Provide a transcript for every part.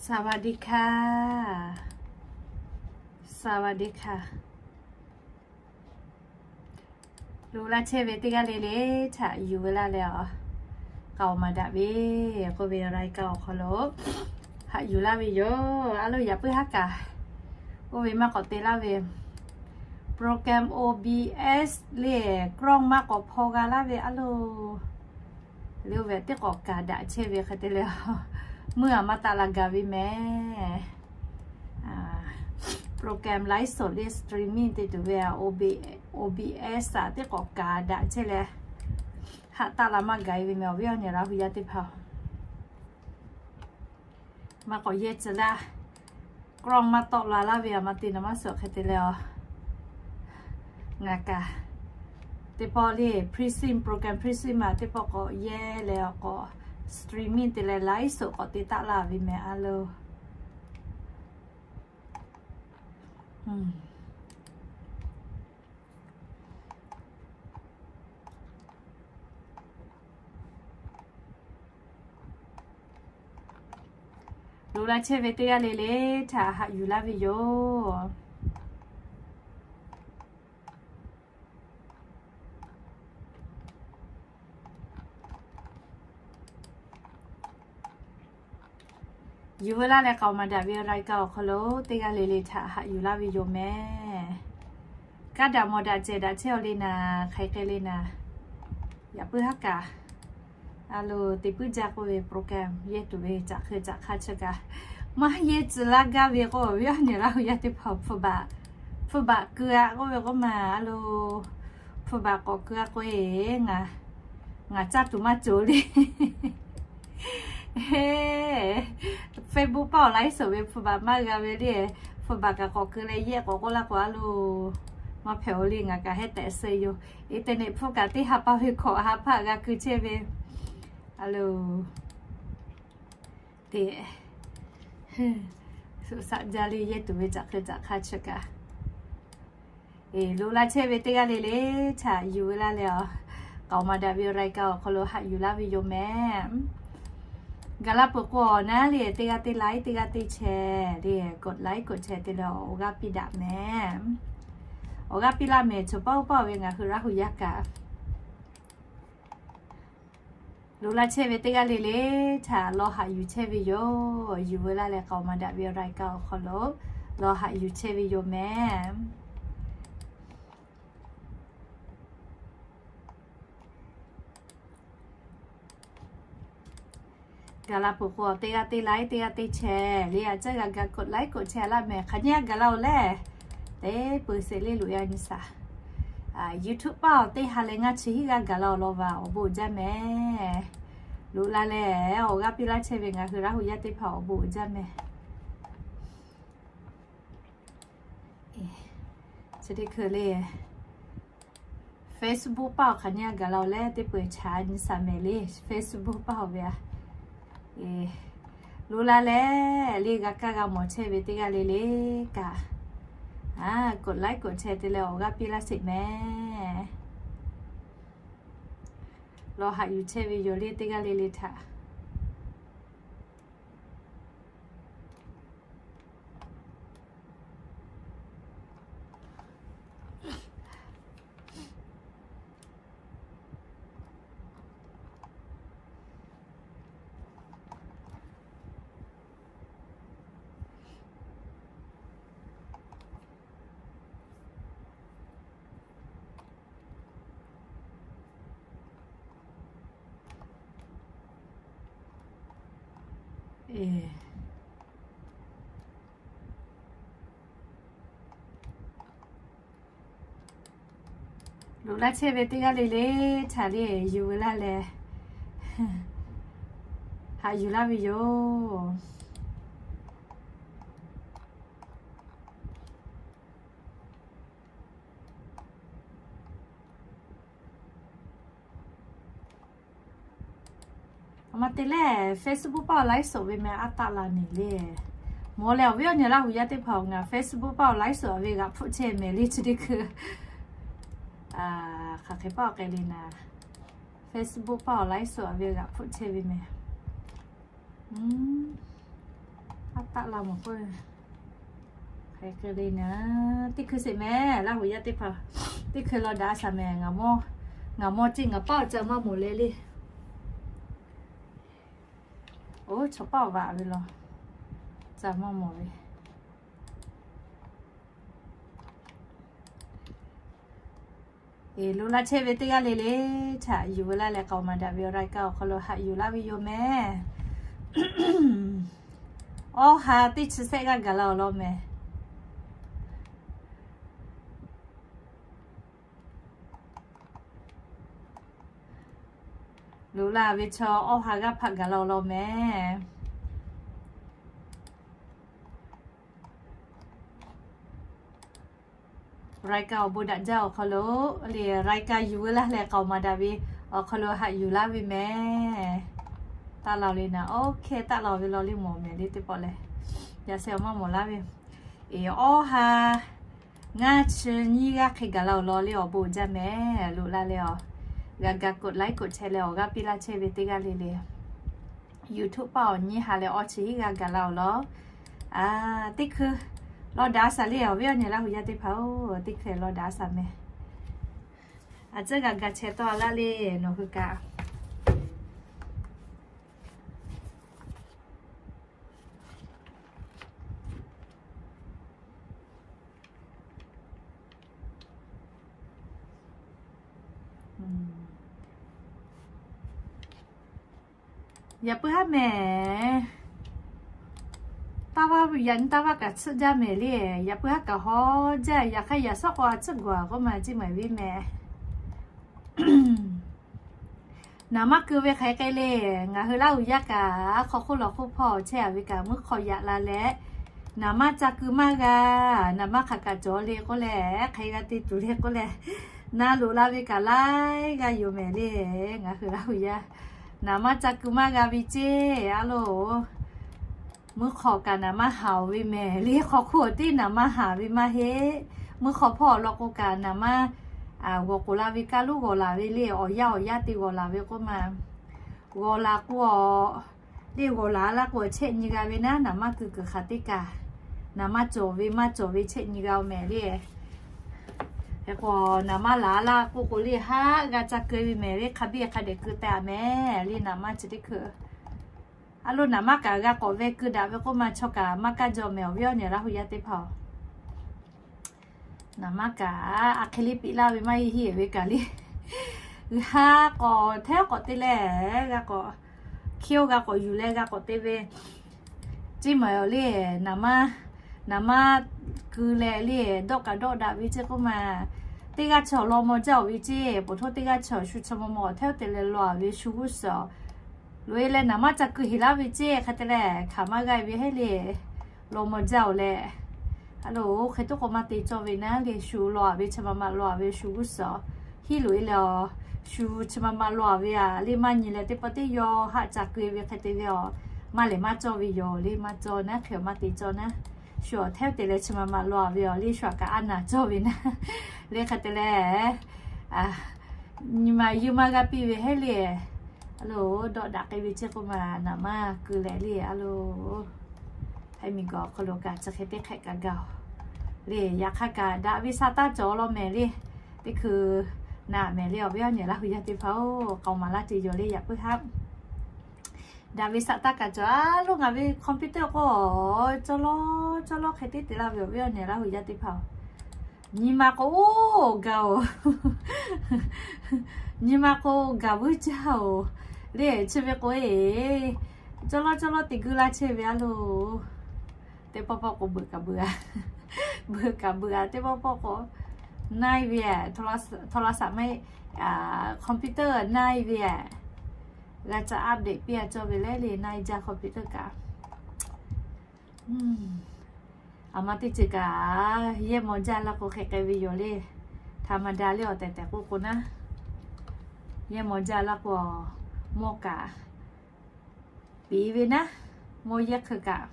สวัสดีค่ะ สวัสดีค่ะ Loꞈ laˇ chehˇ ve teˇ g'aˇ le le htaꞈ yuˬ ve laˇ leh a, k'aoˍ maˍ daꞈ ve k'oˆ ve รายการ awˬ hk'aw lo haꞈ yuˬ laˇ ve yoˬ. A loˍ yaꞈ puiˉ haˉ kaꞈ k'oˆ ve maˇ k'awꞈ te laˇ ve program O B S le, กล้อง maˇ k'awꞈ hpaw g'a laˇ ve a loˍ. Leh oˇ ve teˇ k'awꞈ kaˍ daꞈ chehˇ ve hk'e te leh, meuˇ a maˇ taˆ la gaˬ ve mehˍ. Program ไลฟ์สด le streaming te tuˬ ve a, O B S a teˇ k'awꞈ kaˍ daꞈ chehˇ leh, haꞈ taˆ la maˇ gaˬ ve mehˍ. Awˬ viˉ awˬ nyi Laˇ hu yaˇ teˇ hpaˍ, maˇ k'awꞈ yehˇ tcuh laˇ, กล้อง maˇ tawˆ la laˇ ve a, maˇ te na maˇ suhˍ hk'e te leh a, ngaˬ kaꞈ teˇ pawˆ le, Prism program, Prism a teˇ pawˆ k'awꞈ yehˇ leh awˬ k'awꞈ streaming te leh ไลฟ์สด k'awꞈ te taˆ laˇ ve mehˍ a loˍ. Loꞈ laˇ chehˇ ve teˇ g'aˇ le le htaꞈ haꞈ yuˬ laˇ ve yoˬ. Yuˬ ve laˇ leh k'aoˍ maˍ daꞈ ve รายการ awˬ hk'aw lo teˇ g'aˇ le le htaꞈ haꞈ yuˬ laˇ ve yoˬ mehˍ. Kaˇ daꞈ mawˬ daꞈ cehˬ daꞈ chehˇ awˬ le naˍ, hk'ai k'ai le naˍ, yaꞈ puiˉ haˉ kaꞈ a loˍ te puiˉ jaˇ k'oˆ ve program yehˇ tuˬ ve caꞈ hk'e caꞈ hk'aˇ chi kaꞈ, maˇ yehˇ tcuh laˇ gaˇ ve k'o, awˬ viˉ awˬ nyi Laˇ hu yaˇ teˇ hpaˍ hpu baꞈ, hpu baꞈ keu a k'oˆ ve k'o maˬ a loˍ, hpu baꞈ k'awꞈ keu a k'o e, ngaˬ caˇ tuˬ maˇ cawˬ le. Facebook paˆ awˬ ไลฟ์สด ve hpu baꞈ maˇ g'a ve le, hpu baꞈ kaꞈ k'awꞈ keu leh yehˇ k'awꞈ k'oˆ laˇ k'o a loˍ, maˇ hpehꞈ o le, ngaˬ kaꞈ hehˉ tehꞈ suh yoˬ. Internet hpu kaꞈ teˇ ha pa ve hkawꞈ ha hpaˆ g'a keu chehˇ ve a loˍ. Te, suhˍ saꞈ jaˇ le yehˇ tuˬ ve caꞈ hk'e caꞈ hk'aˇ chi kaꞈ. Loꞈ laˇ chehˇ ve teˇ g'aˇ le le htaꞈ yuˬ ve laˇ leh a, k'aoˍ maˍ daꞈ ve รายการ awˬ hk'aw lo haꞈ yuˬ laˇ ve yoˬ mehˍ. Gaˬ la peuˬ k'o awˬ naˉ le teˇ g'aˇ teˇ ไลค์ teˇ g'aˇ teˇ แชร์ le, กดไลค์ กดแชร์ te leh awˬ g'aˇ piˇ daꞈ mehˍ. Awˬ g'aˇ piˇ laˇ mehˍ, chaw paˆ oˇ paˆ ve ngaˬ hui Laˇ hu yaˇ kaꞈ Loꞈ laˇ chehˇ ve teˇ g'aˇ le le htaꞈ lawˬ haꞈ yuˬ chehˇ ve yoˬ. Yuˬ ve laˇ leh k'aoˍ maˍ daꞈ ve รายการ awˬ hk'aw lo lawˬ haꞈ yuˬ chehˇ ve yoˬ mehˍ. Gaˬ la peuˬ k'o teˇ g'aˇ teˇ ไลค์ teˇ g'aˇ teˇ แชร์ le a caˇ g'a ga กดไลค์ กดแชร์ laˇ mehˍ. Hk'aˬ nyi a gaˬ la-oˬ lehˬ, teˇ peu se le loꞈ yaˇ nyi saˍ. YouTube paˆ awˬ teˇ ha leh ngaˇ chi hiˉ g'aˇ gaˬ la awˬ lawn va awˬ bon uiˍ jaˇ mehˍ. Loꞈ la leh awˬ g'aˇ piˇ laˇ chehˇ ve ngaˬ hui Laˇ hu yaˇ teˇ hpaˍ awˬ bon uiˍ jaˇ mehˍ. Chi teˇ hkui le Facebook paˆ awˬ hk'aˬ nyi a gaˬ la-oˬ lehˬ, teˇ peu eˬ chaꞈ nyi saˍ mehˍ le. Facebook paˆ awˬ ve a, loꞈ la leh le g'a kaˇ g'a mawˬ chehˇ ve teˇ g'aˇ le le kaꞈ, กดไลค์ กดแชร์ te leh awˬ g'aˇ piˇ laˇ sheˍ mehˍ. Lawˬ haꞈ yuˬ chehˇ ve yoˬ le teˇ g'aˇ le le htaꞈ. Loꞈ laˇ chehˇ ve teˇ g'aˇ le le htaꞈ le yuˬ ve laˇ leh, haꞈ yuˬ laˇ ve yoˬ. Aˬ ma te lehˬ, Facebook paˆ awˬ ไลฟ์สด ve meh aˉ taˆ la neˬ le. Mawˬ leh awˬ viˉ awˬ nyi Laˇ hu yaˇ teˇ hpaˍ-oˬ, ngaˬ Facebook paˆ awˬ ไลฟ์สด ve g'aꞈ hpfuhˆ chehˇ mehˍ le chi teˇ hkui. Hk'aˬ hk'e paˆ awˬ k'ai le naˍ, Facebook paˆ awˬ ไลฟ์สด ve g'aꞈ hpfuhˆ chehˇ ve meh. Taˆ la mawˬ k'o, hk'e hk'e le na, teˇ hkui sheˍ mehˍ, Laˇ huˍ yaˇ teˇ hpaˍ, teˇ hkui law daꞈ a shaˍ mehˍ. Ngaˬ mawˇ, ngaˬ mawˇ ceˇ ngaˬ paˉ awˬ ca maˇ mawˬ le le. Oˇ, chaw paˉ awˬ vaꞈ ve law, ca maˇ mawˬ ve. Eˬ, loꞈ la chehˇ ve teˇ g'aˇ le le, htaꞈ yuˬ ve laˇ leh k'aoˍ maˍ daꞈ ve awˬ รายการ awˬ hk'aw lo haꞈ yuˬ laˇ ve yoˬ mehˍ. Awˇ ha teˇ chi sehˆ g'aˇ gaˬ la awˬ lawn mehˍ. Loꞈ la ve chaw awˇ ha g'aˇ hpaˆ gaˬ la awˬ lawn mehˍ. รายการ awˬ bon daꞈ jaˇ awˬ hk'aw lo, le รายการ yuˬ ve laˇ leh k'aoˍ maˍ daꞈ ve awˬ hk'aw lo haꞈ yuˬ laˇ ve mehˍ. Taˆ la le na, oˇ hk'e taˆ la ve law le mawˬ mehˍ le teˇ pawˆ leh, yaꞈ sheh awˬ maˇ mawˬ laˇ ve. Eˬ, awˇ ha ngaˇ chi nyiˇ g'aˇ hk'e gaˬ la awˬ lawn le awˬ bon jaˇ mehˍ. Loꞈ la leh awˬ g'a ga กดไลค์ กดแชร์ leh awˬ g'aˇ piˇ laˇ chehˇ ve teˇ g'aˇ le le. YouTube paˆ awˬ nyiˇ ha leh awˇ chi hiˉ g'aˇ gaˬ la awˬ lawn. Teˇ hkui law daꞈ a shaˍ le awˬ viˉ awˬ nyi Laˇ huˍ yaˇ teˇ hpaˍ-oˬ, teˇ hkui law daꞈ a shaˍ mehˍ. A tcuhˉ g'a ga chehˇ tawˆ a laˇ le, nawˬ hui kaꞈ. Yaꞈ puiˉ haˉ mehˍ. Taˇ vaˇ yaꞈ nyi taˇ vaˇ kaꞈ tsuhˆ jaˇ mehˍ le. Yaꞈ puiˉ haˉ kaꞈ hawˉ jaˇ. Yaꞈ hk'aˇ yaꞈ shawˉ k'aw a tsuhˆ gaˬ k'oˆ ma ciˇ maˍ viˉ mehˍ. Naˍ maˇ keu ve hk'aˬ hk'e le. Ngaˬ hui Laˇ huˍ yaˇ kaꞈ hk'aw hk'oˆ lawˬ hk'oˆ hpawˇ chehˇ a ve kaꞈ meuˉ hk'aw yaꞈ la leh, naˍ maˇ ca keu maˇ g'a. Naˍ maˇ hk'aˬ kaꞈ cawˬ le k'oˆ leh, hk'e g'a te tuˬ le k'oˆ leh, na loꞈ la ve kaꞈ laiˉ g'aˇ yoˬ mehˍ le. Ngaˬ hui Laˇ huˍ yaˇ naˍ maˇ ca keu maˇ g'a ve ceˇ a loˬ. Meuˉ hk'aw kaꞈ naˍ maˇ haˍ ve mehˍ le. Hk'aw hk'oˆ awˬ tiˉ naˍ maˇ haˍ ve maˇ heˆ. Meuˉ hk'aw hpawˇ awˬ lawn k'o kaꞈ naˍ maˇ g'awˬ k'oˍ la ve kaꞈ loˉ g'awˬ laˬ ve le. Awˬ yanˇ awˬ yanˇ te g'awˬ laˬ ve k'oˆ ma. G'awˬ laˬ k'o a, le g'awˬ laˬ laˇ k'o a chehˆ nyi g'a ve naˉ, naˍ maˇ keu kuiˬ hk'aˬ teˇ kaꞈ, naˍ maˇ cawˬ ve maˇ cawˬ ve chehˆ nyi g'a mehˍ le. Hk'e k'o naˍ maˇ laˬ laˇ k'oˆ k'o le haˉ g'a ca keu ve mehˍ le. Hk'a biˇ hk'a dehꞈ keu teh a mehˍ le. Naˍ maˇ chi teˇ hkui a loˬ naˍ maˇ kaꞈ g'a k'awꞈ ve keu daꞈ ve k'oˆ ma chaw kaꞈ maˇ kaˇ jaw mehˍ awˬ viˉ awˬ nyi Laˇ huˍ yaˇ teˇ hpaˍ-oˬ. Naˍ maˇ kaꞈ a hk'e le piˇ laˇ ve maˇ heˆ heˆ ve kaꞈ le. G'a k'awꞈ hteˇ k'awꞈ te leh, g'a k'awꞈ hkiˇ-oˆ g'a k'awꞈ yuˬ leh g'a k'awꞈ te ve ceˇ maˍ yoˬ le. Naˍ maˇ, naˍ maˇ keu leh le dawˆ kaꞈ dawˆ daꞈ ve ceˇ k'oˆ ma. Teˇ g'aˇ chaw law maw jaˇ-oˬ ve ceˇ, poˬ htoˇ teˇ g'aˇ chaw shu chi maw maw hteˇ te leh law a ve shu g'uˇ suhˍ loꞈ-e leh naˍ maˇ ca keu heˍ laˇ ve ceˇ. Hk'e te leh hk'aˬ maˇ g'aˇ ve heˆ le. Law maw jaˇ-oˬ leh, a loˬ hk'e toˆ k'awꞈ maˇ te cawˇ ve naˉ le. Shu law a ve chi ma ma law a ve shu g'uˇ suhˍ hiˉ loꞈ-e leh a, shu chi ma ma law a ve a le maˇ nyi leh teˇ pawˆ teˇ yaw haˆ ca keu ve hk'e te ve a, maˇ lehˬ maˇ cawˇ ve yoˬ le. Maˇ cawˇ naˉ, hk'e maˇ te cawˇ naˉ. Shu awˬ hteˇ te leh chi ma ma law a ve a le shu a kaꞈ a naˍ cawˇ ve naˉ le. Hk'e te leh nyi ma yeuˇ maˇ g'a piˇ ve heˆ le. A loˬ dawˆ daꞈ k'ai ve ceˇ k'oˆ ma. Naˍ maˇ keu leh le a loˬ, hk'e miˬ guiˬ awˬ hk'aw lo kaꞈ chi hk'e teˇ hk'ehꞈ kaꞈ gaˬ-oˬ le. Yaꞈ hk'aˇ kaꞈ daꞈ ve sa taˇ cawˬ law mehˍ le. Teˇ hkui naˍ mehˍ le awˬ viˉ awˬ nyi Laˇ huˍ yaˇ teˇ hpaˍ-oˬ, k'aoˍ maˍ laˇ te yoˬ le. Yaꞈ puiˉ haˉ daꞈ ve sa taˇ kaꞈ cawˬ a loˬ. Ngaˬ ve computer k'o cawˇ lawˇ cawˇ lawˇ hk'e teˇ te laˇ ve awˬ viˉ awˬ nyi Laˇ huˍ yaˇ teˇ hpaˍ-oˬ, nyi ma k'o gaˬ-oˬ. Nyi ma k'o gaˬ vuiˇ jaˇ-oˬ le. Chi ve k'o e cawˇ lawˇ cawˇ lawˇ te guˇ laˇ chehˇ ve a loˬ. Teˇ pawˆ pawˆ k'o beuꞈ kaꞈ beuꞈ a, beuꞈ kaꞈ beuꞈ a. Teˇ pawˆ pawˆ k'o naiˇ ve a, โทรศัพท์ maˇ heˆ, computer naiˇ ve a, g'a ca update piˇ a cawˇ ve leh le naiˇ jaˇ computer kaꞈ. A ma teˇ ceuˬ kaꞈ yehˇ maw jaˇ laˇ k'o hk'e k'ai ve yoˬ le. Htaꞈ ma da le awˬ tehˬ tehˬ k'oˆ k'o naˉ, yehˇ maw jaˇ laˇ k'o mawˇ kaꞈ piˍ ve naˉ, mawˇ yehˇ hk'e kaꞈ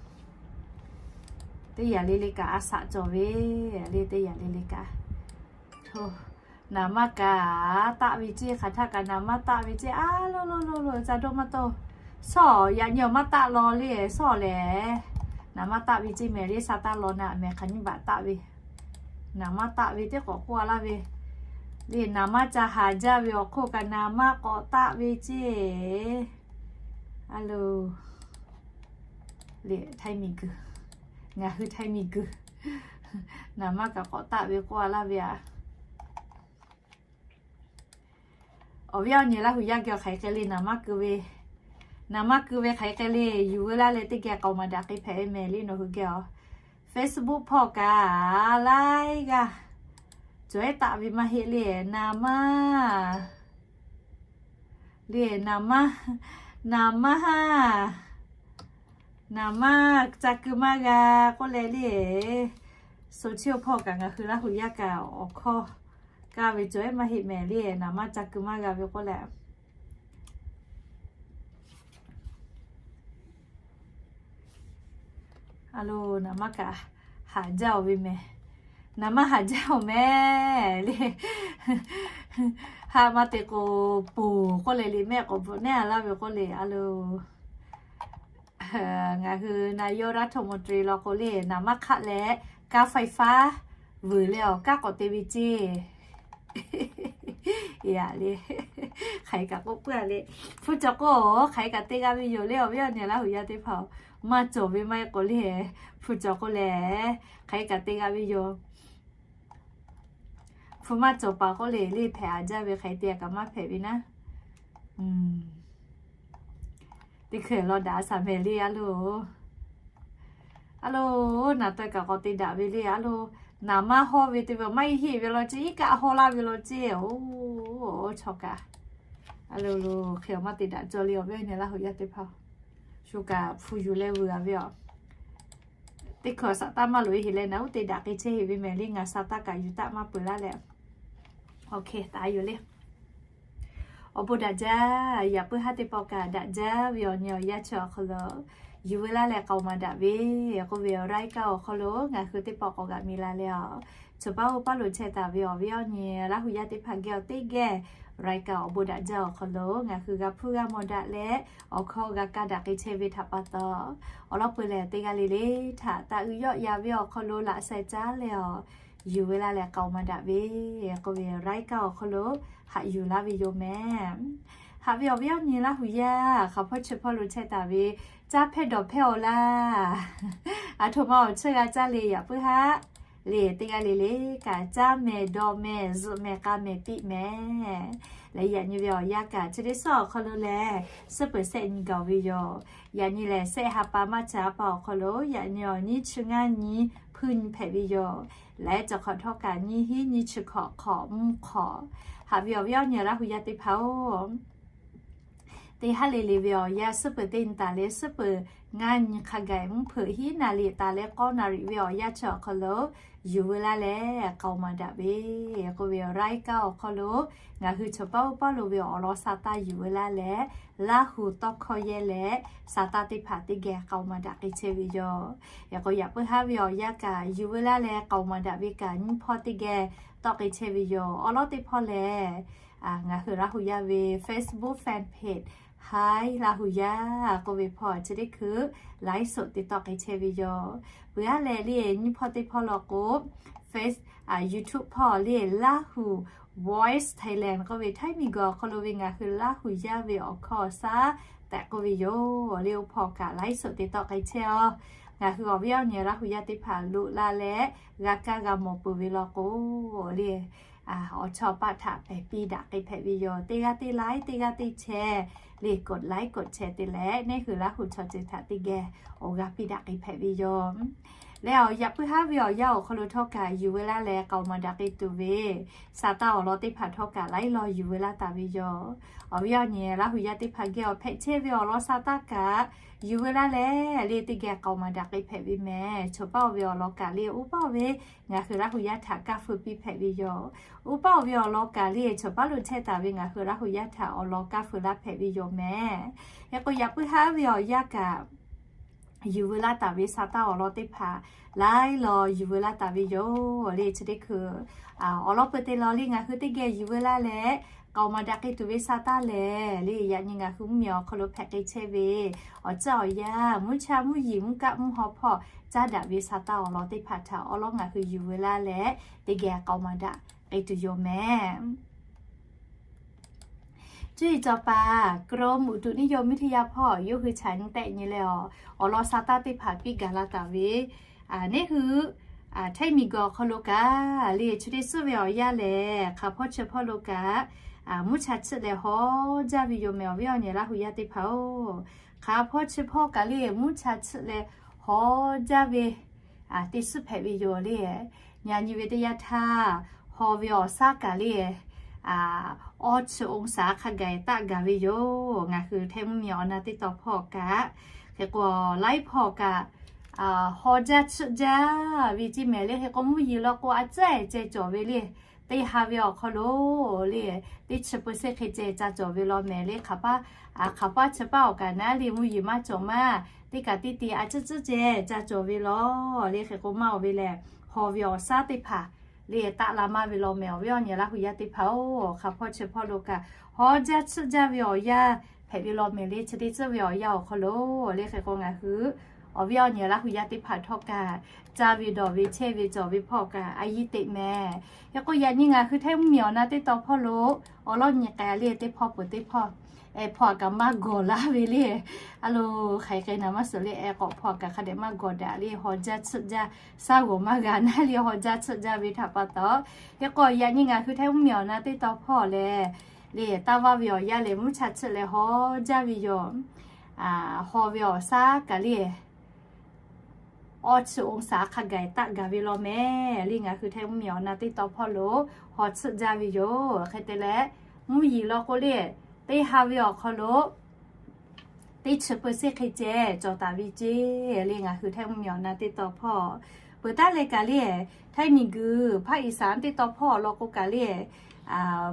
teˇ yanˇ le le kaꞈ a shaꞈ cawˬ ve le. Teˇ yanˇ le le kaꞈ naˍ maˇ kaꞈ taˆ ve ceˇ. Hk'aˬ htaˆ kaꞈ naˍ maˇ taˆ ve ceˇ a loˬ loˬ loˬ loˬ ca dawˇ maˇ tawˇ. Shawˉ yaꞈ nyi awˬ maˇ taˆ law le. Shawˉ lehˬ Naˍ manˇ taˆ ve ceˇ mehˍ le, sa taˇ law naˍ mehˍ hk'aˬ nyiˇ baꞈ taˆ ve. Naˍ manˇ taˆ ve teˇ k'awꞈ k'oˆ a laˇ ve le, naˍ manˇ ca haˍ jaˇ ve awˬ hk'oˆ kaꞈ naˍ manˇ k'awꞈ taˆ ve ceˇ. A lo, le, htaiˇ miˬguiˬ, ngaˬ hui htaiˇ miˬguiˬ, naˍ manˇ kaꞈ k'awꞈ taˆ ve k'oˆ a laˇ ve aꞈ. Awˬ viˉ awˬ nyi Laˇ huˍ yaˇ geh awˬ hk'aˬ hk'e le naˍ manˇ keu ve, naˍ manˇ keu ve hk'aˬ hk'e le yuˬ veu laˇ leh teˇ geh k'aoˍ maˍ daꞈ k'ai hpehꞈ ve mehˍ le nawˬ hui geh awˬ. Facebook hpawˇ kaꞈ laiˉ g'aˇ cawˬ ehˉ taˆ ve maˇ heˆ le, naˍ manˇ le, naˍ manˇ, naˍ manˇ ha, naˍ manˇ ca keu maˇ g'a k'oˆ leh le, social hpawˇ kaꞈ ngaˬ hui Laˇ huˍ yaˇ kaꞈ awˬ hkawˇ kaˇ ve cawˬ ehˉ maˇ heˆ mehˍ le, naˍ manˇ ca keu maˇ g'a ve k'oˆ leh. A lo, naˍ manˇ kaꞈ haˍ jaˇ oˬ ve mehˍ. Naˍ manˇ haˍ jaˇ oˬ mehˍ le. Haꞈ maˇ te k'o, poˬ k'oˆ leh le mehˆ k'awꞈ bvuhꞈ nehˉ a laˇ ve k'oˆ le a lo. Ngaˬ hui นายกรัฐมนตรี law k'o le, naˍ manˇ hk'aˆ leh kanˉ ไฟฟ้า vuiˬ leh awˬ kanˉ k'awꞈ te ve ceˇ. Yaꞈ le, hk'aˬ hk'e kaꞈ k'oˆ puiˉ a le. Hpu cawˬ k'o, hk'aˬ hk'e kaꞈ te g'a ve yoˬ le awˬ viˉ awˬ nyi Laˇ huˍ yaˇ teˇ hpaˍ-oˬ. Maˇ cawˬ ve maˇ heˆ k'o le, hpu cawˬ k'o lehˬ, hk'aˬ hk'e kaꞈ te g'a ve yoˬ. Hpu maˇ cawˬ paˍ k'oˆ le le hpehꞈ a jaˇ ve hk'aˬ hk'e te kaꞈ maˇ hpehꞈ ve naˉ. Teˇ hkui law daꞈ shaˍ mehˍ le a lo. A lo, naˍ taweh kaꞈ k'awꞈ te daꞈ ve le a lo. Naˍ manˇ hawˇ ve te ve maˇ heˆ ve law ceˇ, iˉ kaˆ hawˇ laˇ ve law ceˇ. Oˇ, chaw kaꞈ a lo lo hk'e maˇ te daꞈ cawˬ le awˬ viˉ awˬ nyi Laˇ huˍ yaˇ teˇ hpaˍ. Shu kaꞈ hpu yuˬ leh vuiˬ a ve aˬ. Teˇ hkui saˍ taˇ maˇ loꞈ e heˍ leh naˍ uˉ te daꞈ k'ai chehˇ heˍ ve mehˍ le, ngaˬ saˍ taˇ kaꞈ yuˬ taˆ maˇ peuˬ laˇ leh. Awˬ hk'e taˍ yoˬ le. Awˬ bon daꞈ jaˇ, yaꞈ puiˉ haˉ teˇ pawˆ kaꞈ daꞈ jaˇ ve awˬ nyi awˬ yaˇ chi awˬ hk'aw lo yuˬ veu laˇ leh k'aoˍ maˍ daꞈ ve k'oˆ ve awˬ รายการ awˬ hk'aw lo ngaˬ hui teˇ pawˆ k'awꞈ g'a mi la leh a. Chaw paˉ oˇ paˉ lo chehˇ taˍ ve awˬ viˉ awˬ nyi Laˇ huˍ yaˇ teˇ hpaˍ geh awˬ teˇ geh รายการ awˬ bon daꞈ jaˇ awˬ hk'aw lo ngaˬ hui g'a hpuˇ g'a mawˬ daꞈ leh awˬ hkawˇ g'a kaˇ daꞈ k'ai chehˇ ve htaꞈ pa taw, awˬ lawn peuˬ lehˬ teˇ g'aˇ le le htaꞈ taꞈ uiˍ yawˆ yan ve awˬ hk'aw lo laꞈ sheh caˉ leh a, yuˬ veu laˇ leh k'aoˍ maˍ daꞈ ve k'oˆ ve รายการ awˬ hk'aw lo haꞈ yuˬ laˇ ve yoˬ mehˍ. Haꞈ ve awˬ viˉ awˬ nyi Laˇ huˍ yaˇ hk'aˬ hpawˇ chi hpawˇ lo chehˇ taˍ ve, caˇ hpehˇ dawˬ hpehˇ awˬ laˇ. Aˬ htoꞈ ma awˬ chawˇ g'a caˇ le yaꞈ puiˉ haˉ le teˇ g'aˇ le le kaꞈ caˇ mehˍ dawˬ mehˍ zuhꞈ mehˍ k'a mehˍ piˇ mehˍ. Leh yaꞈ nyi ve awˬ yanˇ kaꞈ chi teˇ suhˉ awˬ hk'aw lo lehˬ, suhˉ peuˬ sehˆ nyi gaˬ ve yoˬ. Yaꞈ nyi lehˬ sehˆ ha pa maˇ ca pa awˬ hk'aw lo yaꞈ nyi awˬ nyiˇ chi ngaˇ nyi hpuiˇ nyi hpehꞈ ve yoˬ. Leh cawˬ hk'awꞈ htawˇ kaꞈ nyiˇ hinˉ nyiˇ chi hk'awꞈ hk'awꞈ mvuhˇ hk'awꞈ. Haꞈ ve awˬ viˉ awˬ nyi Laˇ huˍ yaˇ teˇ hpaˍ-oˬ, teˇ haˉ le le ve awˬ yanˇ suhˉ peuˬ teˇ nyi taˍ leh suhˉ peuˬ ngaˇ nyi hk'a gaˬ mvuhˇ hpeuꞈ hiˉ naˍ riˍ taˍ leh k'awˇ naˍ riˍ ve awˬ yanˇ chi awˬ hk'aw lo yuˬ veu laˇ leh k'aoˍ maˍ daꞈ ve k'oˆ ve awˬ รายการ awˬ hk'aw lo ngaˬ hui chaw paˉ oˇ paˉ lo ve awˬ lawn saˍ taˇ yuˬ veu laˇ leh Laˇ huˍ tawˇ hkawˇ yehˇ leh saˍ taˇ teˇ hpaˍ teˇ geh k'aoˍ maˍ daꞈ k'ai chehˇ ve yoˬ. Yaꞈ k'o yaꞈ puiˉ haˉ ve awˬ yanˇ kaꞈ yuˬ veu laˇ leh k'aoˍ maˍ daꞈ ve kaꞈ nyiˇ hpawˇ teˇ geh tawˆ k'ai chehˇ ve yoˬ. Awˬ lawn teˇ hpawˇ lehˬ, ngaˬ hui Laˇ huˍ yaˇ ve Facebook fan page Hi Laˇ huˍ yaˇ k'oˆ ve hpawˇ chi teˇ hkui ไลฟ์สด te tawˆ k'ai chehˇ ve yoˬ. Peuˬ aˉ leh le nyiˇ hpawˇ teˇ hpawˇ law k'o, Face, YouTube hpawˇ le Laˇ huˍ Voice Thailand k'oˆ ve htaiˇ miˬguiˬ awˬ hk'aw lo ve ngaˬ hui Laˇ huˍ yaˇ ve awˬ hkawˇ awˬ shaˉ tehꞈ k'oˆ ve yoˬ. Le oˇ hpawˇ kaꞈ ไลฟ์สด te tawˆ k'ai chehˇ a. Ngaˬ hui awˬ viˉ awˬ nyi Laˇ huˍ yaˇ teˇ hpaˍ loꞈ la leh g'a kaˇ g'a mawˬ peuˬ ve law k'o, le awˬ chawˇ paˆ htaꞈ pehˬ piˇ daꞈ k'ai hpehꞈ ve yoˬ. Teˇ g'aˇ teˇ ไลค์ teˇ g'aˇ teˇ แชร์ le กดไลค์ กดแชร์ te leh neˇ hui Laˇ huˍ chaw ceuˬ htaꞈ teˇ geh awˬ g'a piˇ daꞈ k'ai hpehꞈ ve yoˬ. Leh awˬ yaꞈ puiˉ haˉ ve awˬ yanˇ awˬ hk'aw lo htawˇ kaꞈ yuˬ veu laˇ leh k'aoˍ maˍ daꞈ k'ai tuˬ ve saˍ taˇ awˬ lawn teˇ hpaˍ htawˇ kaꞈ laiˉ law yuˬ veu laˇ taˍ ve yoˬ. Awˬ viˉ awˬ nyi Laˇ huˍ yaˇ teˇ hpaˍ geh awˬ hpehꞈ chehˇ ve awˬ lawn saˍ taˇ kaꞈ yuˬ veu laˇ leh le teˇ geh k'aoˍ maˍ daꞈ k'ai hpehꞈ ve mehˍ. Chaw paˉ oˇ ve awˬ lawn kaꞈ le oˇ paˉ oˇ ve ngaˬ hui Laˇ huˍ yaˇ htaꞈ kaˇ feu piˇ hpehꞈ ve yoˬ. Oˇ paˉ oˇ ve awˬ lawn kaꞈ le chaw paˉ lo chehˇ taˍ ve ngaˬ hui Laˇ huˍ yaˇ htaꞈ awˬ lawn kaˇ feu laˇ hpehꞈ ve yoˬ mehˍ. Yaꞈ k'o yaꞈ puiˉ haˉ ve awˬ yanˇ kaꞈ yuˬ veu laˇ taˍ ve sa taˇ awˬ lawn teˇ hpaˍ laiˉ law yuˬ veu laˇ taˍ ve yoˬ le. Chi teˇ hkui awˬ lawn peuˬ te law le ngaˬ hui teˇ geh yuˬ veu laˇ leh, k'aoˍ maˍ daꞈ k'ai tuˬ ve sa taˇ lehˬ le, yaꞈ nyi ngaˬ hui mvuhˇmiˬ awˬ hk'aw lo hpehꞈ k'ai chehˇ ve awˬ tcuhˉ awˬ yanˇ, mvuhˇ cha mvuhˇ yeˬ mvuhˇ kaˆ mvuhˇ haw hpawˇ caˉ daꞈ ve sa taˇ awˬ lawn teˇ hpaˍ htaꞈ awˉ lawˉ ngaˬ hui yuˬ veu laˇ leh, teˇ geh k'aoˍ maˍ daꞈ k'ai tuˬ yoˬ mehˍ. Cuˇ yiˍ cawˬ paˍ กรมอุตุนิยมวิทยา hpawˇ yawˇ hui chaꞈ nyi tehˆ nyi leh, awˬ lawn sa taˇ teˇ hpaˍ piˇ gaˬ la taˍ ve, neˇ hui Htaiˇ miˬguiˬ awˬ hk'aw lo kaꞈ le, chi teˇ suhˉ ve awˬ yanˇ lehˬ, hk'aˬ hpawˇ chi hpawˇ lo kaꞈ mvuhˇ cha chiˆ leh haw jaˇ ve yoˬ mehˍ. Awˬ viˉ awˬ nyi Laˇ hu yaˇ teˇ hpaˍ-oˬ, hk'aˬ hpawˇ chi hpawˇ kaꞈ le mvuhˇ cha chiˆ leh haw jaˇ ve teˇ suhˉ hpehꞈ ve yoˬ le. Nyi nyi ve teˇ yanˇ htaˇ, haw ve awˬ saˉ kaꞈ le awˇ chi องศา hk'a gaˬ taˆ gaˬ ve yoˬ. Ngaˬ hui Htaiˇ mvuhˇmiˬ awˬ na teˇ tawn hpawˇ kaꞈ, hk'e k'o laiˉ hpawˇ kaꞈ haw jaˇ chiˆ jaˇ ve ceˇ mehˍ le. Hk'e k'o mvuhˇ yeˬ law k'o a tcuhˉ ceh cawˬ ve le. Teˇ ha ve awˬ hk'aw lo le, teˇ chi เปอร์เซ็นต์ hk'e ceh ca cawˬ ve law mehˍ le. Hk'aˬ hpaˇ, hk'aˬ hpaˇ chi paˇ awˬ kaꞈ naˉ le mvuhˇ yeˬ maˇ cawˬ maˇ, teˇ kaꞈ teˇ te a tcuhˉ tcuhˉ ceh ca cawˬ ve law le. Hk'e k'o maˇ oˬ ve lehˬ, haw ve awˬ saˉ teˇ hpaˍ le taˆ la maˇ ve law mehˍ. Awˬ viˉ awˬ nyi Laˇ hu yaˇ teˇ hpaˍ-oˬ, hk'aˬ hpawˇ chi hpawˇ lo kaꞈ haw jaˇ chiˆ jaˇ ve awˬ yanˇ hpehꞈ ve law mehˍ le. Chi teˇ suhˉ ve awˬ yanˇ awˬ hk'aw lo le, hk'e k'o ngaˬ hui awˬ viˉ awˬ nyi Laˇ hu yaˇ teˇ hpaˍ htawˇ kaꞈ, caˇ ve dawˬ ve chehˇ ve cawˬ ve hpawˇ kaꞈ a yiˇ teꞈ mehˍ. Hk'e k'o yaꞈ nyi ngaˬ hui Htaiˇ mvuhˇmiˬ awˬ na teˇ tawn hpawˇ lo awˬ lawˉ nyi k'ai le, teˇ hpawˇ peuˬ teˇ hpawˇ, eh hpawˇ kaꞈ maˇ gawˬ laˇ ve le. A lo, hk'aˬ hk'e naˍ maˇ suhˍ le, eh k'awꞈ hpawˇ kaꞈ hk'a dehꞈ maˇ gawˬ daꞈ le. Haw jaˇ chiˆ jaˇ, saˉ g'awˬ maˇ g'a naˉ le, haw jaˇ chiˆ jaˇ ve htaꞈ pa taw, hk'e k'o yaꞈ nyi ngaˬ hui Htaiˇ mvuhˇmiˬ awˬ na teˇ tawn hpawˇ lehˬ, le taˇ vaˇ ve awˬ yanˇ lehˬ mvuhˇ cha chiˆ leh haw jaˇ ve yoˬ. Haw ve awˬ saˉ kaꞈ le awˇ chi องศา hk'a gaˬ taˆ gaˬ ve law mehˍ le. Ngaˬ hui Htaiˇ mvuhˇmiˬ awˬ na teˇ tawn hpawˇ lo haw chiˆ jaˇ ve yoˬ. Hk'e te leh, mvuhˇ yeˬ law k'o le, teˇ ha ve awˬ hk'aw lo teˇ chi เปอร์เซ็นต์ hk'e ceh cawˬ taˍ ve ceˇ le. Ngaˬ hui Htaiˇ mvuhˇmiˬ awˬ na teˇ tawn hpawˇ peuˬ taˉ leh kaꞈ le, Htaiˇ miˬguiˬ ภาคอีสาน teˇ tawn hpawˇ awˬ lawn k'o kaꞈ le,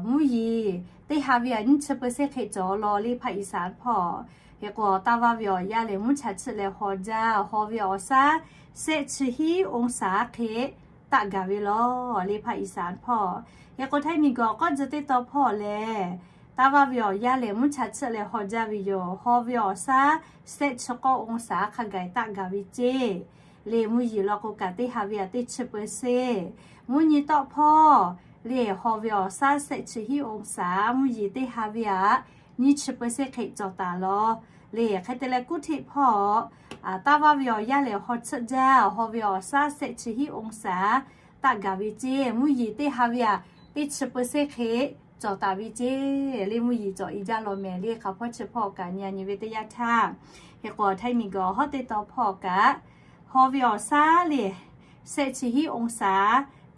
mvuhˇ yeˬ teˇ ha ve a nyiˇ chi เปอร์เซ็นต์ hk'e cawˬ law le ภาคอีสาน hpawˇ. Hk'e k'o taˇ vaˇ ve awˬ yanˇ lehˬ mvuhˇ cha chiˆ leh haw jaˇ, haw ve awˬ saˉ sehˆ chi hiˉ องศา hk'e taˆ gaˬ ve law le ภาคอีสาน hpawˇ. Hk'e k'o Htaiˇ miˬguiˬ awˬ k'awˇ tcuh teˇ tawn hpawˇ lehˬ, taˇ vaˇ ve awˬ yanˇ lehˬ mvuhˇ cha chiˆ leh haw jaˇ ve yoˬ. Haw ve awˬ saˉ sehˆ chi k'awˇ องศา hk'a gaˬ taˆ gaˬ ve ceˇ le. Mvuhˇ yeˬ law k'o kaꞈ teˇ ha ve a teˇ chi เปอร์เซ็นต์, mvuhˇ nyi tawˆ hpawˇ le haw ve awˬ saˉ sehˆ chi hiˉ องศา, mvuhˇ yeˬ teˇ ha ve a nyiˇ chi เปอร์เซ็นต์ hk'e cawˬ taˍ law le. Hk'e te leh kuˉ hteˆ hpawˇ taˇ vaˇ ve awˬ yanˇ lehˬ haw chiˆ jaˇ, haw ve awˬ saˉ sehˆ chi hiˉ องศา taˆ gaˬ ve ceˇ, mvuhˇ yeˬ teˇ ha ve a teˇ chi เปอร์เซ็นต์ hk'e cawˬ taˍ ve ceˇ le. Mvuhˇ yeˬ cawˬ i jaˇ law mehˍ le. Hk'aˬ hpawˇ chi hpawˇ kaꞈ nyi nyi ve teˇ yanˇ htaˇ, hk'e k'o Htaiˇ miˬguiˬ awˬ hawˉ teˇ tawn hpawˇ kaꞈ haw ve awˬ saˉ le sehˆ chi hiˉ องศา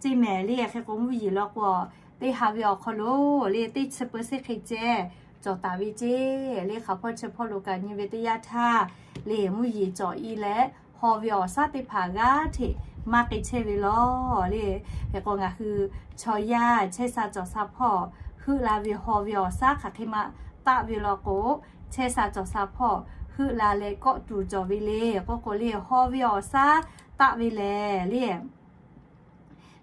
ceˇ mehˍ le. Hk'e k'o mvuhˇ yeˬ law k'o teˇ ha ve awˬ hk'aw lo le teˇ chi เปอร์เซ็นต์ hk'e ceh cawˬ taˍ ve ceˇ le. Hk'aˬ hpawˇ chi hpawˇ lo kaꞈ nyi ve teˇ yanˇ htaˇ le mvuhˇ yeˬ cawˬ i leh haw ve awˬ saˉ teˇ hpaˍ g'aˇ hteꞈ maˇ k'ai chehˇ ve law le. Hk'e k'o ngaˬ hui chaw yaˇ chehˇ sha cawˬ sha hpawˇ heuˆ la ve haw ve awˬ saˉ hk'aˬ hk'e ma taˆ ve law k'o, chehˇ sha cawˬ sha hpawˇ heuˆ la leh kawˆ tuˬ cawˬ ve le. K'oˆ k'o le haw ve awˬ saˉ taˆ ve lehˬ le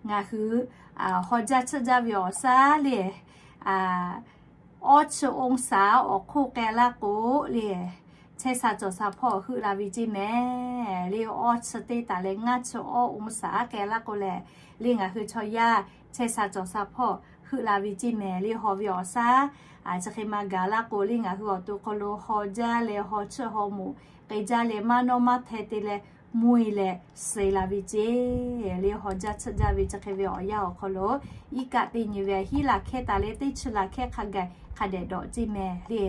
ngaˬ hui haw jaˇ chiˆ jaˇ ve awˬ saˉ le awˇ chi องศา awˬ hk'oˆ k'ai laˇ k'o le, chehˇ sha cawˬ sha hpawˇ heuˆ la ve ceˇ mehˍ le. Awˇ chi teˇ taˍ leh ngaˇ chi awˇ องศา k'ai laˇ k'o lehˬ le ngaˬ hui chaw yaˇ chehˇ sha cawˬ sha hpawˇ heuˆ la ve ceˇ mehˍ le. Haw ve awˬ saˉ chi hk'e ma gaˬ laˇ k'o le ngaˬ hui awˬ to hk'aw lo haw jaˇ leh haw chiˆ haw moˍ k'ai jaˇ leh maˇ nawˇ maˇ hteh te leh mvuhˇ yeˬ leh suh la ve ceˇ le. Haw jaˇ chiˆ jaˇ ve chi hk'e ve awˬ yanˇ awˬ hk'aw lo iˉ kaˆ teˇ nyi ve hiˉ laˬ hkehˇ taˍ leh teˇ chi laˬ hkehˇ hk'a gaˬ hk'a dehꞈ dawꞈ ceˇ mehˍ le.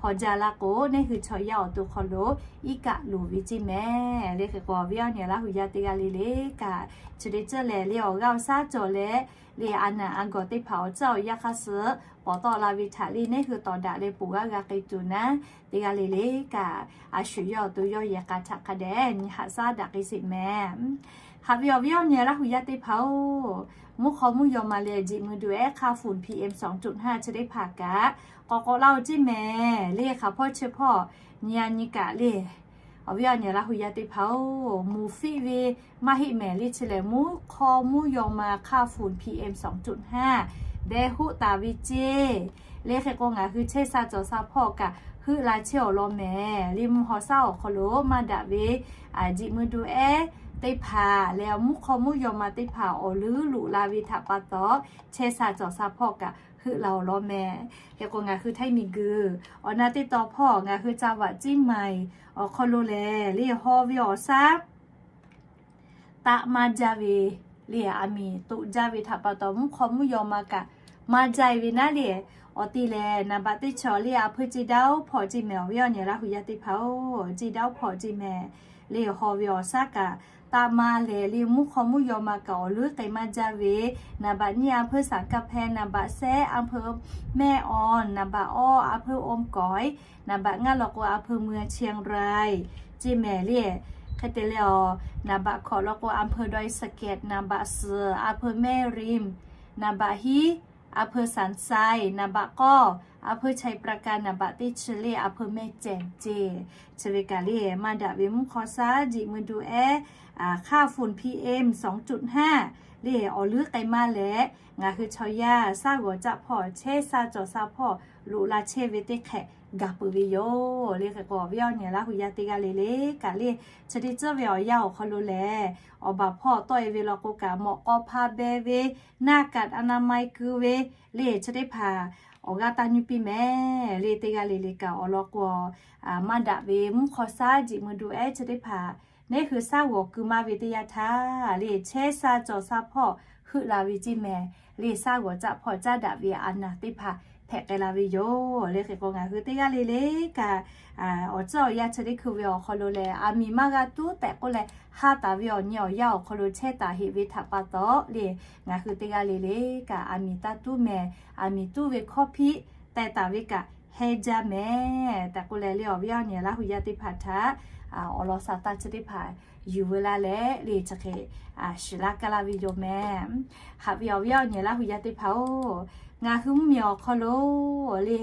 Haw jaˇ laˇ k'o neˇ hui chaw yaˇ awˬ to hk'aw lo iˉ kaˆ loˍ ve ceˇ mehˍ le. Hk'e k'o awˬ viˉ awˬ nyi Laˇ hu yaˇ teˇ g'aˇ le le kaꞈ, chi teˇ ceuˬ lehˬ le awˬ g'aˇ awˬ shaˉ cawˬ leh le a naˬ a gawˬ teˇ hpaˍ awˬ caˇ awˬ yanˇ hk'aˇ suh pawˍ tawˆ la ve htaꞈ le neˇ hui tawˍ daꞈ leh poˬ g'aˇ g'a k'ai tuˬ naˉ, teˇ g'aˇ le le kaꞈ a shu yawˇ awˬ to yawˇ yehˬ k'a htaꞈ hk'a dehꞈ nyi haꞈ shaˉ daꞈ k'ai sheˍ mehˍ. Haꞈ ve awˬ viˉ awˬ nyi Laˇ hu yaˇ teˇ hpaˍ-oˬ, mvuhˇ hk'aw mvuhˇ yaw ma leh jeꞈ mui duˬ ehˉ hk'aˇ ฝุ่น PM สองจุดห้า chi teˇ hpaˍ kaꞈ k'awꞈ k'awꞈ laˇ-oˬ ceˇ mehˍ le. Hk'aˬ hpawˇ chi hpawˇ nyi a nyi kaꞈ le Awˬ viˉ awˬ nyi Laˇ hu yaˇ teˇ hpaˍ-oˬ, moˍ fiˆ ve maˇ heˆ mehˍ le. Chi lehˬ, mvuhˇ hk'aw mvuhˇ yaw ma hk'aˇ funˍ P M song cuˇ hnaˇ deh hoˆ taˍ ve ceˇ. Le hk'e k'o, ngaˬ hui chehˇ sha cawˬ sha hpawˇ kaꞈ heuˆ la chehˇ awˬ lawn mehˍ. Le mvuhˇ haw shaˉ awˬ hk'aw lo maˇ daꞈ ve jiꞈ mui du ehˉ teˇ hpaˍ leh mvuhˇ hk'aw mvuhˇ yaw ma teˇ hpaˍ awˬ leuˉ loꞈ la ve htaꞈ pa taw, chehˇ sha cawˬ sha hpawˇ kaꞈ heuˆ la awˬ lawn mehˍ. Hk'e k'o, ngaˬ hui htaiˇ miˬguiˬ awˬ na teˇ taw hpawˇ ngaˬ hui ca vaꞈ ciˉ maiˍ awˬ hk'aw lo lehˬ, le haw ve awˬ shaˉ taˆ maˇ jaˇ ve, le aˬ miˍ toꞈ jaˇ ve htaꞈ pa taw, mvuhˇ hk'aw mvuhˇ yaw ma kaꞈ maˇ jaˇ ve naˉ le. Awˬ te lehˬ, naˍ baꞈ teˇ chi awˬ le a hpeuˇ ceˇ daˇ oˉ hpawˇ ceˇ mehˍ. Awˬ viˉ awˬ nyi Laˇ hu yaˇ teˇ hpaˍ-oˬ, ceˇ daˇ oˉ hpawˇ ceˇ mehˍ. Le haw ve awˬ shaˉ kaꞈ taˆ maˇ leh, le mvuhˇ hk'aw mvuhˇ yaw ma kaꞈ awˬ leuˉ k'ai maˇ jaˇ ve, naˍ baꞈ nyiˇ a hpeuˇ Saˍ kaˇ hpehˇ, naˍ baꞈ sehˉ a hpeuˇ mehˆ aw, naˍ baꞈ awˇ a hpeuˇ om kawˍ-e, naˍ baꞈ ngaˇ law k'o a hpeuˇ mui a Chiang Rai ceˇ mehˍ le. Hk'e te leh awˬ, naˍ baꞈ hkawꞈ law k'o a hpeuˇ Dawˇ Saˍ kehˍ, naˍ baꞈ suhˍ a hpeuˇ mehˆ rim, naˍ baꞈ hiˉ a hpeuˇ Saˍ sai, naˍ baꞈ k'awˇ a hpeuˇ Chai Praˍ kaˇ, naˍ baꞈ teˇ chi le a hpeuˇ mehˆ cehˬ ceˇ. Chi ve kaꞈ le maˇ daꞈ ve mvuhˇ hk'aw shaˉ jiꞈ mui du ehˉ hk'aˇ funˍ P M song cuˇ hnaˇ le awˬ leuˉ k'ai maˇ leh, ngaˬ hui chaw yaˇ shaˉ g'awˬ caˆ hpawˇ chehˇ sha cawˬ sha hpawˇ loꞈ la chehˇ ve teˇ hk'ehꞈ gaˬ peuˬ ve yoˬ. Le hk'e k'o, awˬ viˉ awˬ nyi Laˇ hu yaˇ teˇ g'aˇ le le kaꞈ le, chi teˇ tcuhˉ ve awˬ yanˇ awˬ hk'aw lo lehˬ, awˬ baˬ hpawˇ tawˆ e ve law k'o kaꞈ, mawꞈ k'aw hpa beh ve, naˇ kaꞈ a na mai keu ve le, chi teˇ hpaˍ awˬ g'aˇ taˇ nyuˇ piˇ mehˍ. Le teˇ g'aˇ le le kaꞈ awˬ lawn k'o, maˇ daꞈ ve mvuhˇ hk'aw shaˉ jiꞈ mui du ehˉ chi teˇ hpaˍ neˉ hui shaˉ g'awˬ keu maˇ ve teˇ yanˇ htaˇ le, chehˇ sha cawˬ sha hpawˇ heuˆ la ve ceˇ mehˍ. Le shaˉ g'awˬ caˆ hpawˇ caˉ daꞈ ve a naˍ teˇ hpaˍ hpehꞈ k'ai la ve yoˬ. Le hk'e k'o, ngaˬ hui teˇ g'aˇ le le kaꞈ awˬ tcuhˉ awˬ yanˇ chi teˇ hkui ve awˬ hk'aw lo lehˬ, aˬ miˍ maˇ g'a tuˉ tehꞈ k'oˆ leh, ha taˍ ve awˬ nyi awˬ yanˇ awˬ hk'aw lo chehˇ taˍ heꞈ ve htaꞈ pa taw le, ngaˬ hui teˇ g'aˇ le le kaꞈ aˬ miˍ taˇ tuˉ mehˍ. Aˬ miˍ tuˉ ve hkawˇ hpiˆ teh taˍ ve kaꞈ heh jaˇ mehˍ tehꞈ k'oˆ leh, le awˬ viˉ awˬ nyi Laˇ hu yaˇ teˇ hpaˍ htaꞈ awˬ lawn shaˍ taˇ chi teˇ hpaˍ yuˬ veu laˇ leh le chi hk'e shiˍ laˇ kaˇ laˇ ve yoˬ mehˍ. Haꞈ ve awˬ viˉ awˬ nyi Laˇ hu yaˇ teˇ hpaˍ-oˬ, ngaˬ hui mvuhˇmiˬ awˬ hk'aw lo le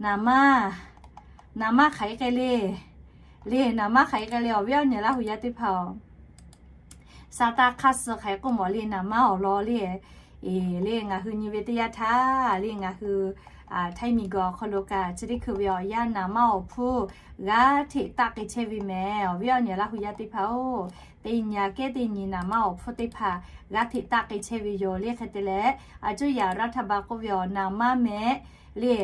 naˍ maˇ, naˍ maˇ hk'aˬ hk'e le, le naˍ maˇ hk'aˬ hk'e le, awˬ viˉ awˬ nyi Laˇ hu yaˇ teˇ hpaˍ-oˬ, sha taˇ hk'aˇ suh hk'aˬ hk'e k'oˆ mawˬ le naˍ maˇ awˬ lawn le. Le ngaˬ hui nyi ve teˇ yanˇ htaˇ le ngaˬ hui htaiˇ miˬguiˬ awˬ hk'aw lo kaꞈ chi teˇ hkui ve awˬ yanˇ naˍ maˇ awˬ hpfuhˇ g'aˇ hteꞈ taˆ k'ai chehˇ ve mehˍ. Awˬ viˉ awˬ nyi Laˇ hu yaˇ teˇ hpaˍ-oˬ, teˇ nyi aꞈ kehˉ teˇ nyi naˍ maˇ awˬ hpfuhˇ teˇ hpaˍ g'aˇ hteꞈ taˆ k'ai chehˇ ve yoˬ. Le hk'e te leh, aˬ cuˇ yaꞈ raˇ htaˇ ba k'oˆ ve awˬ naˍ maˇ mehˍ le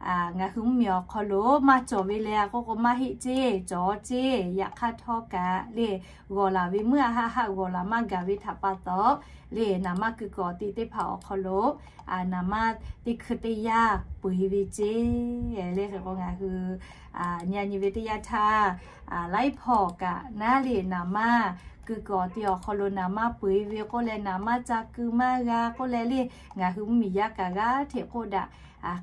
ngaˬ hui mvuhˇmiˬ awˬ hk'aw lo maˇ cawˬ ve leh a k'oˆ k'o maˇ heˆ ceˇ, cawˬ ceˇ. Yaꞈ hk'aˇ htawˇ kaꞈ le g'awˬ laˬ ve meuˇ a haˆ haˆ g'awˬ laˬ maˇ gaˬ ve htaꞈ pa taw le naˍ maˇ keu kuiˬ awˬ ti teˇ hpaˍ awˬ hk'aw lo naˍ maˇ teˇ hkui teˇ yanˇ peu eˬ ve ceˇ. Le hk'e k'o ngaˬ hui nyi nyi ve teˇ yanˇ htaˇ laiˉ hpawˇ kaꞈ naˉ le naˍ maˇ keu kuiˬ awˬ ti awˬ hk'aw lo naˍ maˇ peu eˬ ve k'oˆ leh naˍ maˇ ca keu maˇ g'a k'oˆ leh le ngaˬ hui mvuhˇmiˬ yaˇ kaꞈ g'aˇ hteꞈ k'oˆ daꞈ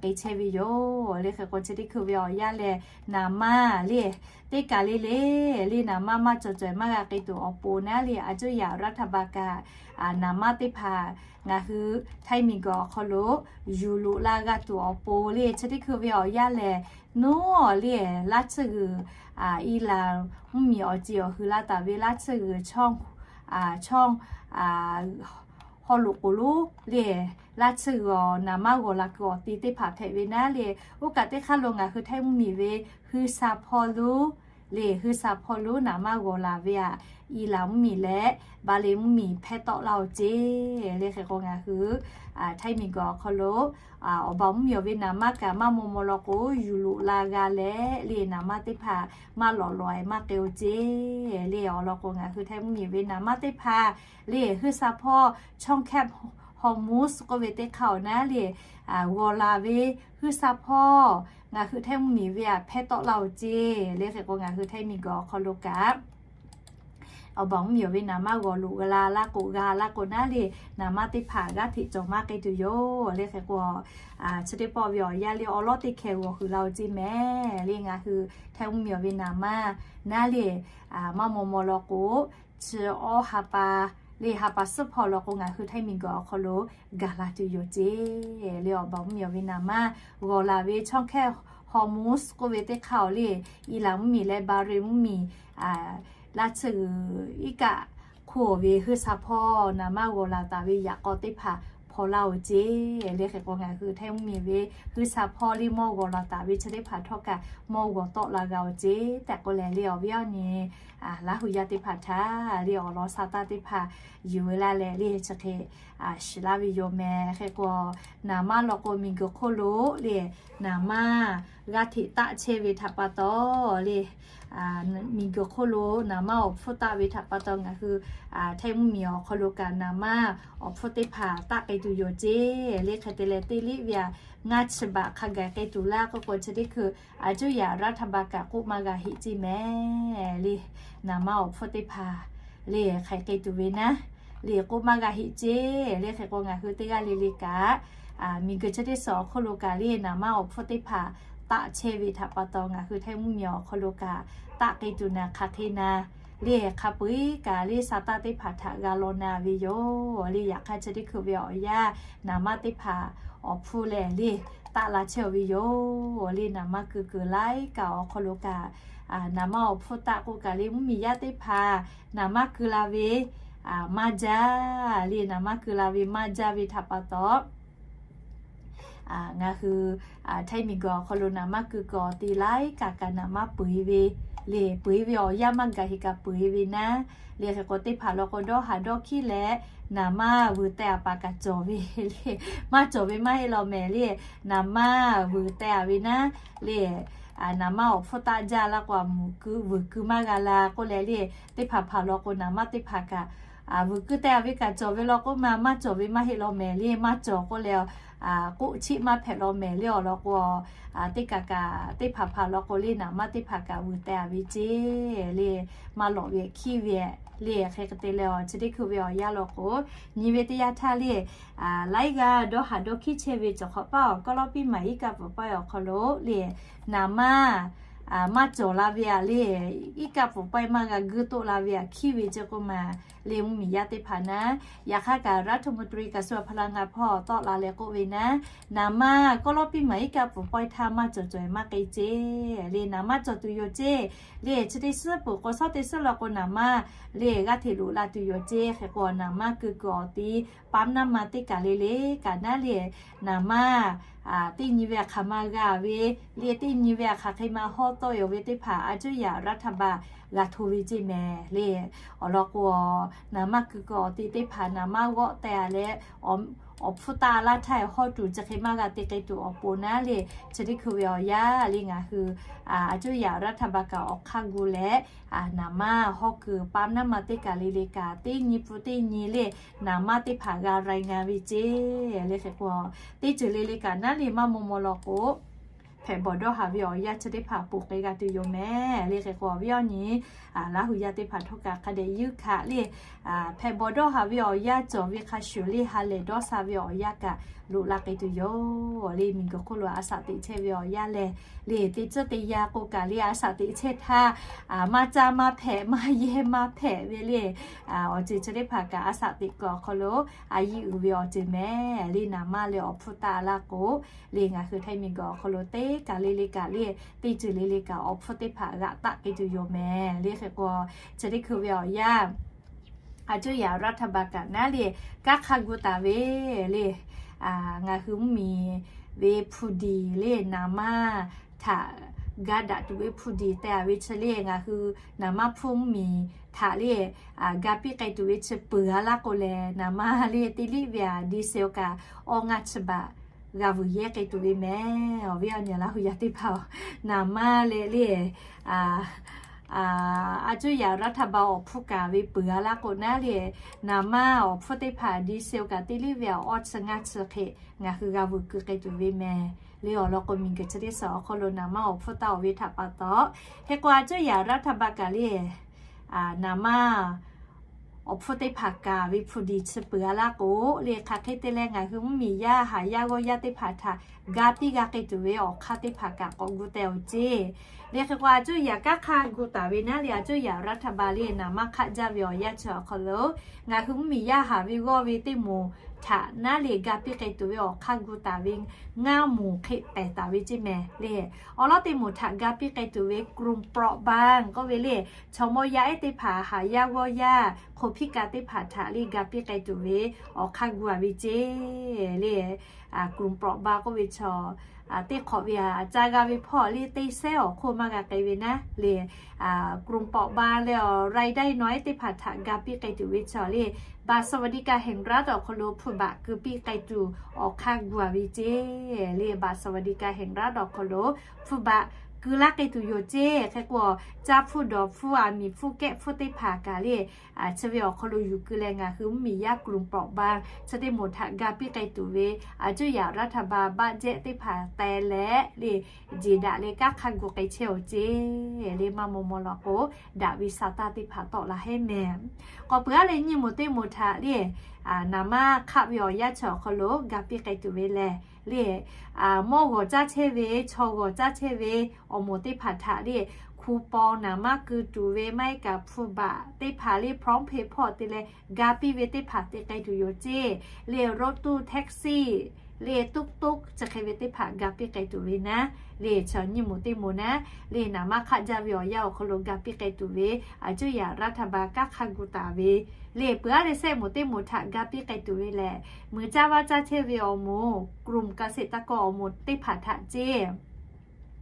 k'ai chehˇ ve yoˬ. Le hk'e k'o chi teˇ hkui ve awˬ yanˇ lehˬ naˍ maˇ le teˇ kaˬ le le le naˍ maˇ maˇ cawˬ cawehˬ maˇ g'a k'ai tuˬ awˬ pon naˉ le aˬ cuˇ yaꞈ raˇ htaˇ ba kaꞈ naˍ maˇ teˇ hpaˍ ngaˬ hui htaiˇ miˬguiˬ awˬ hk'aw lo yuˬ loꞈ la g'a tuˬ awˬ pon le chi teˇ hkui ve awˬ yanˇ lehˬ, nuˉ awˬ le laˇ tsuhˇ g'uiˬ i laˬ mvuhˇmiˬ awˬ ceˬ awˬ hui la taˍ ve laˇ tsuhˇ g'uiˬ chawˇ haw loꞈ k'oˍ lonˉ le laˇ tsuhˇ g'uiˬ awˬ naˍ maˇ g'awˬ la kuiˬ awˬ ti teˇ hpaˍ hpehꞈ ve naˉ le. Oˇ kaꞈ teˇ hk'aˇ lo ngaˬ hui htaiˇ mvuhˇmiˬ ve hui sha hpawˇ lonˉ le hui sha hpawˇ lonˉ naˍ maˇ g'awˬ laˬ ve aꞈ, i laˬ mvuhˇmiˬ leh ba le mvuhˇmiˬ hpehˇ tawˆ laˇ-oˬ ceˇ. Le hk'e k'o ngaˬ hui htaiˇ miˬguiˬ awˬ hk'aw lo awˬ baˬ mvuhˇmiˬ awˬ ve naˍ maˇ kaꞈ maˇ maw maw law k'o yuˬ loꞈ la g'a leh le naˍ maˇ teˇ hpaˍ maˇ lawꞈ lawꞈ e maˇ k'ai-o ceˇ. Le awˬ lawn k'o ngaˬ hui htaiˇ mvuhˇmiˬ awˬ ve naˍ maˇ teˇ hpaˍ le hui sha hpawˇ ช่องแคบฮอร์มุซ k'oˆ ve teˇ hk'aˇ awˬ naˉ le g'awˬ laˬ ve hui sha hpawˇ ngaˬ hui htaiˇ mvuhˇmiˬ ve aꞈ hpehˇ tawˆ laˇ-oˬ ceˇ. Le hk'e k'o ngaˬ hui htaiˇ miˬguiˬ awˬ hk'aw lo kaꞈ awˬ baˬ mvuhˇmiˬ awˬ ve naˍ maˇ g'awˬ loꞈ g'a la laˇ k'o g'a laˇ k'o naˉ le naˍ maˇ teˇ hpaˍ g'aˇ hteꞈ cawˬ maˇ k'ai tuˬ yoˬ. Le hk'e k'o chi teˇ pawˆ ve awˬ yanˇ le awˉ lawˉ teˇ hkeh g'awˬ huiˍ la-oˬ ceˇ mehˍ. Le ngaˬ hui htaiˇ mvuhˇmiˬ awˬ ve naˍ maˇ naˉ le maˇ maw maw law k'o chi awˉ ha pa le ha pa suhˉ hpawˇ law k'o ngaˬ hui htaiˇ miˬguiˬ awˬ hk'aw lo gaˬ la tuˬ yoˬ ceˇ. Le awˬ baˬ mvuhˇmiˬ awˬ ve naˍ maˇ g'awˬ laˬ ve ช่องแคบฮอร์มุซ Hormuz k'oˆ ve teˇ hk'aˇ awˬ le, Iˉlaˬ mvuhˇmiˬ leh Bahrain mvuhˇmiˬ laˇ tsuhˇ g'uiˬ iˉ kaˆ hkoˇ ve huiˉ sha hpawˇ naˍ manˇ g'awˬ laˬ taˍ ve yaꞈ k'aw teˇ hpaˍ hpaw laˇ oˬ ceˇ le. Hk'e k'o ngaˬ hui Htaiˇ mvuhˇmiˬ ve huiˉ sha hpawˇ le mawˇ g'awˬ laˬ taˍ ve chi teˇ hpaˍ htawˇ kaꞈ mawˇ g'awˬ tawˆ la g'a oˬ ceˇ tehꞈ k'oˆ leh le, awˬ viˉ awˬ nyi Laˇ hu yaˇ teˇ hpaˍ htaꞈ le awˬ lawn sha taˇ teˇ hpaˍ yuˬ ve laˇ leh le chi hk'e shiˍ laˇ ve yoˬ mehˍ. Hk'e k'o naˍ manˇ law k'o miˬguiˬ hk'oˆ lo le naˍ manˇ g'aˇ hteꞈ taˆ chehˇ ve htaꞈ pa taw le, miˬguiˬ hk'oˆ lo naˍ manˇ awˬ hpfuhˇ taˆ ve htaꞈ pa taw ngaˬ hui Htaiˇ mvuhˇmiˬ awˬ hk'aw lo kaꞈ naˍ manˇ awˬ hpfuhˇ teˇ hpaˍ taˆ k'ai tuˬ yoˬ ceˇ le. Hk'e te leh teˇ liˇ ve aꞈ ngaˇ chi baꞈ hk'a gaˬ k'ai tuˬ laˇ k'oˆ k'o chi teˇ hkui อาจจะ รัฐบาล kaꞈ k'oˆ maˇ g'a heˆ ceˇ mehˍ le. Naˍ manˇ awˬ hpfuhˇ teˇ hpaˍ le hk'aiˬ k'ai tuˬ ve naˉ le k'oˆ maˇ g'a heˆ ceˇ le. Hk'e k'o ngaˬ hui teˇ g'aˇ le le kaꞈ miˬguiˬ chi teˇ suhˍ awˬ hk'oˆ lo kaꞈ le naˍ manˇ awˬ hpfuhˇ teˇ hpaˍ taˆ chehˇ ve htaꞈ pa taw ngaˬ hui Htaiˇ mvuhˇmiˬ awˬ hk'aw lo kaꞈ taˆ k'ai tuˬ naˍ hk'aˬ hk'e naˍ le hk'a peu eˬ kaꞈ le sha taˇ teˇ hpaˍ htaꞈ g'a law na ve yoˬ le. Yaꞈ hk'aˇ chi teˇ hkui ve awˬ yanˇ naˍ manˇ teˇ hpaˍ awˬ hpfuhˇ lehˬ le taˆ la chehˇ ve yoˬ le. Naˍ manˇ keu keu laiˉ kaꞈ awˬ hk'aw lo kaꞈ naˍ manˇ awˬ hpfuhˇ taˆ k'o kaꞈ le mvuhˇmiˬ yaˇ teˇ hpaˍ naˍ manˇ keu la ve maˇ jaˇ le. Naˍ manˇ keu la ve maˇ jaˇ ve htaꞈ pa taw ngaˬ hui Htaiˇ miˬguiˬ awˬ hk'aw lo naˍ manˇ keu keu awˬ te laiˉ kaꞈ kaꞈ naˍ manˇ peu eˬ ve le, peu eˬ ve awˬ yanˇ maˇ gaˬ heˆ kaꞈ peu eˬ ve naˉ le. Hk'e k'o teˇ hpaˍ law k'o dawˇ haˍ dawˇ hkiˉ leh naˍ manˇ vuiˬ teh aˍ paˍ kaꞈ cawˬ ve le, maˇ cawˬ ve maˇ heˆ law mehˍ le. Naˍ manˇ vuiˬ teh aˍ ve naˉ le, naˍ manˇ awˬ hpfuhˇ taˆ jaˇ laˇ k'o a muˍ keu vuiˬ keu maˇ g'a la k'oˆ leh le, teˇ hpaˍ hpaˍ law k'o naˍ manˇ teˇ hpaˍ kaꞈ vuiˬ keu teh aˍ ve kaꞈ cawˬ ve law k'o maˇ maˇ cawˬ ve maˇ heˆ law mehˍ le. Maˇ cawˬ k'oˆ leh k'oˆ chiˆ maˇ hpehꞈ law mehˍ le. Awˬ lawn k'o teˇ kaꞈ kaꞈ teˇ hpaˍ hpaˍ law k'o le naˍ manˇ teˇ hpaˍ kaꞈ vuiˬ teh aˍ ve ceˇ le, maˇ lawꞈ ve hkiˉ ve le. Hk'e k'o te leh chi teˇ hkui ve awˬ yanˇ law k'o nyi ve teˇ yanˇ htaˇ le laiˉ g'aˇ dawˇ haˍ dawˇ hkiˉ chehˇ ve cawˬ hk'awꞈ paˆ awˬ kawˇ lawˇ piˇ maˍ iˉ kaˆ pfuhˍ pawehˇ awˬ hk'aw lo le naˍ manˇ maˇ cawˬ la ve aꞈ le, iˉ kaˆ pfuhˍ pawehˇ maˇ g'a guˇ toˆ la ve aꞈ hkiˉ ve ceˇ k'oˆ maˬ le. Mvuhˇmiˬ yaˇ teˇ hpaˍ naˉ yaꞈ hk'aˇ kaꞈ รัฐมนตรีกระทรวงพลังงาน hpawˇ tawˆ la leh k'oˆ ve naˉ, naˍ manˇ kawˇ lawˇ piˇ maˍ iˉ kaˆ pfuhˍ pawehˇ htaˇ maˇ cawˬ cawˬ maˇ k'ai ceˇ le. Naˍ manˇ cawˬ tuˬ yoˬ ceˇ le. Chi teˇ suhˉ peuˬ k'o shawˉ teˇ suhˉ law k'o naˍ manˇ le g'aˇ hteꞈ loꞈ la tuˬ yoˬ ceˇ. Hk'e k'o naˍ manˇ keu keu awˬ ti ปั๊มน้ำมัน teˇ kaˬ le le kaꞈ naˉ le naˍ manˇ teˇ nyi ve aꞈ hk'aˬ ma g'a ve le, teˇ nyi ve aꞈ hk'aˬ hk'e ma hawˉ tawˆ yoˬ ve teˇ hpaˍ อาจจะ รัฐบาล g'a hto ve ceˇ mehˍ le. Awˬ lawn k'o naˍ manˇ keu keu awˬ ti teˇ hpaˍ naˍ manˇ g'awˆ teh aˍ leh awˬ hpfuhˇ taˆ laˇ htaˇ hawˉ tuˬ chi hk'e maˇ g'a te k'ai tuˬ awˬ pon naˉ le, chi teˇ hkui ve awˬ yanˇ le ngaˬ hui อาจจะ รัฐบาล kaꞈ awˬ hk'aˇ gu leh naˍ manˇ hawˉ kuiˬ ปั๊มน้ำมัน teˇ kaˬ le le kaꞈ teˇ nyi pfuhˇ teˇ nyi le naˍ manˇ teˇ hpaˍ g'a รายงาน ve ceˇ le. Hk'e k'o teˇ ceuˬ le le kaꞈ naˉ le maˇ maw maw law k'o hpehꞈ bawˬ dawˇ haˍ ve awˬ yanˇ chi teˇ hpaˍ ponˬ k'ai g'a tuˬ yoˬ mehˍ le. Hk'e k'o awˬ viˉ awˬ nyi Laˇ hu yaˇ teˇ hpaˍ htawˇ kaꞈ hk'a dehꞈ yuˇ hkanˍ le, hpehꞈ bawˬ dawˇ haˍ ve awˬ yanˇ cawˬ ve hk'a shuˍ le ha lehˬ dawˇ sha ve awˬ yanˇ kaꞈ loꞈ la k'ai tuˬ yoˬ le. Miˬguiˬ hk'oˆ lo a shaꞈ teꞈ chehˇ ve awˬ yanˇ lehˬ le, teˇ tcuhˉ teˇ yanˇ k'o kaꞈ le a shaꞈ teꞈ chehˇ htaˇ maˇ caˇ maˇ hpehꞈ maˇ yehˇ maˇ hpehꞈ ve le, awˬ ceuˬ chi teˇ hpaˍ kaꞈ a shaꞈ teꞈ kuiˬ awˬ hk'aw lo a yiˇ uiˍ ve awˬ ceuˬ mehˍ le. Naˍ manˇ leh awˬ hpfuhˇ taˆ laˇ k'o le ngaˬ hui Htaiˇ miˬguiˬ awˬ hk'aw lo teˇ kaˬ le le kaꞈ le teˇ ceuˬ le le kaꞈ awˬ hpfuhˇ teˇ hpaˍ g'aꞈ taˆ k'ai tuˬ yoˬ mehˍ le. Hk'e k'o chi teˇ hkui ve awˬ yanˇ อาจจะ รัฐบาล kaꞈ naˉ le kanˉ hk'a gu taˍ ve le ngaˬ hui mvuhˇmiˬ ve hpu diˬ le naˍ manˇ htaꞈ ga daꞈ tuˬ ve hpu diˬ teh aˍ ve chi le ngaˬ hui naˍ manˇ hpfuhˇ mvuhˇmiˬ htaꞈ le ga piˇ k'ai tuˬ ve chi peuˬ a laˇ k'o lehˬ naˍ manˇ le teˇ liˇ ve aꞈ ดีเซล kaꞈ awˇ ngaˇ chi baꞈ g'a vuiˬ yehˇ k'ai tuˬ ve mehˍ. Awˬ viˉ awˬ nyi Laˇ hu yaˇ teˇ hpaˍ-oˬ, naˍ manˇ leh le อาจจะ รัฐบาล awˬ hpfuhˇ kaˍ ve peuˬ a laˇ k'o naˉ le naˍ manˇ awˬ hpfuhˇ teˇ hpaˍ ดีเซล kaꞈ teˇ liˇ ve aꞈ awˇ chi ngaˇ chi hk'e ngaˬ hui g'a vuiˬ keu k'ai tuˬ ve mehˍ le. Awˬ lawn k'o miˬguiˬ chi teˇ suhˍ awˬ hk'aw lo naˍ manˇ awˬ hpfuhˇ taˆ oˬ ve htaꞈ pa taw, hk'e k'o อาจจะ รัฐบาล kaꞈ le naˍ manˇ awˬ hpfuhˇ teˇ hpaˍ kaˍ ve hpu diˬ chi peuˬ a laˇ k'o le hk'aˬ hk'e te leh ngaˬ hui mvuhˇmiˬ yaˇ haˍ yaˇ g'awˇ yaˇ teˇ hpaˍ htaꞈ ga piˇ g'a k'ai tuˬ ve awˬ hk'aˇ teˇ hpaˍ kaꞈ k'awꞈ gu teh oˬ ceˇ le. Hk'e k'o อาจจะ kanˉ hk'a gu taˍ ve naˉ le อาจจะ รัฐบาล le naˍ manˇ hk'aˆ jaˇ ve awˬ yanˇ chi awˬ hk'aw lo ngaˬ hui mvuhˇmiˬ yaˇ haˍ ve g'awˇ ve teˇ moˍ htaꞈ naˉ le ga piˇ k'ai tuˬ ve awˬ hk'aˇ gu taˍ ve ngaˇ moˍ hk'e pehˬ taˍ ve ceˇ mehˍ le. Awˬ lawn teˇ moˍ htaꞈ ga piˇ k'ai tuˬ ve กลุ่มเปราะบาง k'oˆ ve le, chaw mawˇ yaˇ ehˉ teˇ hpaˍ haˍ yaˇ g'awˇ yaˇ hk'o hpiˇ ka teˇ hpaˍ htaꞈ le ga piˇ k'ai tuˬ ve awˬ hk'aˇ gu a ve ceˇ le. กลุ่มเปราะบาง k'oˆ ve chaw teˇ hk'awꞈ ve a ca g'a ve hpawˇ le teˇ sehˉ awˬ hk'oˆ maˇ g'a k'ai ve naˉ le. กลุ่มเปราะบาง leh awˬ รายได้น้อย ehˉ teˇ hpaˍ htaꞈ ga piˇ k'ai tuˬ ve chaw le, บัตรสวัสดิการแห่งรัฐ awˬ hk'aw lo hpu baꞈ keu piˇ k'ai tuˬ awˬ hk'aˇ gu a ve ceˇ le. บัตรสวัสดิการแห่งรัฐ awˬ hk'aw lo hpu baꞈ keu laˇ k'ai tuˬ yoˬ ceˇ. Hk'e k'o, caˇ hpfuhˇ dawˬ hpfuhˇ aˬ miˍ hpfuhˇ kehˉ hpfuhˇ teˇ hpaˍ kaꞈ le, chi ve awˬ hk'aw lo yuˬ keu leh ngaˬ hui mvuhˇmiˬ yaˇ กลุ่มเปราะบาง chi teˇ moˍ htaꞈ ga piˇ k'ai tuˬ ve, a cuˇ yaꞈ รัฐบาล budget teˇ hpaˍ teh leh le, jeˬ daꞈ leh kanˉ hk'aˇ gu k'ai chehˇ-oˬ ceˇ le. Maˇ maw maw law k'o, daꞈ ve sa taˇ teˇ hpaˍ tawˆ la heˉ mehˍ. K'awꞈ peuˬ aˉ leh nyiˇ moˍ teˇ moˍ htaꞈ le, naˍ manˇ hk'aˆ ve awˬ yanˇ chi awˬ hk'aw lo ga piˇ k'ai tuˬ ve lehˬ le, mawˇ g'awˬ caˇ chehˇ ve, chaw g'awˬ caˇ chehˇ ve awˬ moˍ teˇ hpaˍ htaꞈ le, คูปอง naˍ manˇ keu tuˬ ve maˇ heˆ kaꞈ hpu baꞈ teˇ hpaˍ le พร้อมเพย์ hpawˇ te leh ga piˇ ve teˇ hpaˍ te k'ai tuˬ yoˬ ceˇ le. รถตู้ taxi le, ตุ๊กตุ๊ก chi hk'e ve teˇ hpaˍ ga piˇ k'ai tuˬ ve naˉ le. Chaw nyiˇ moˍ teˇ moˍ naˉ le, naˍ manˇ hk'aˆ jaˇ ve awˬ yanˇ awˬ hk'aw lo ga piˇ k'ai tuˬ ve, a cuˇ yaꞈ รัฐบาล kanˉ hk'aˇ gu taˍ ve le. Peuˬ aˉ leh sehˆ moˍ teˇ moˍ htaꞈ ga piˇ k'ai tuˬ ve lehˬ, muiˬ caˇ vaˇ caˇ chehˇ ve awˬ moˍ กลุ่มเกษตรกร awˬ moˍ teˇ hpaˍ htaꞈ ceˇ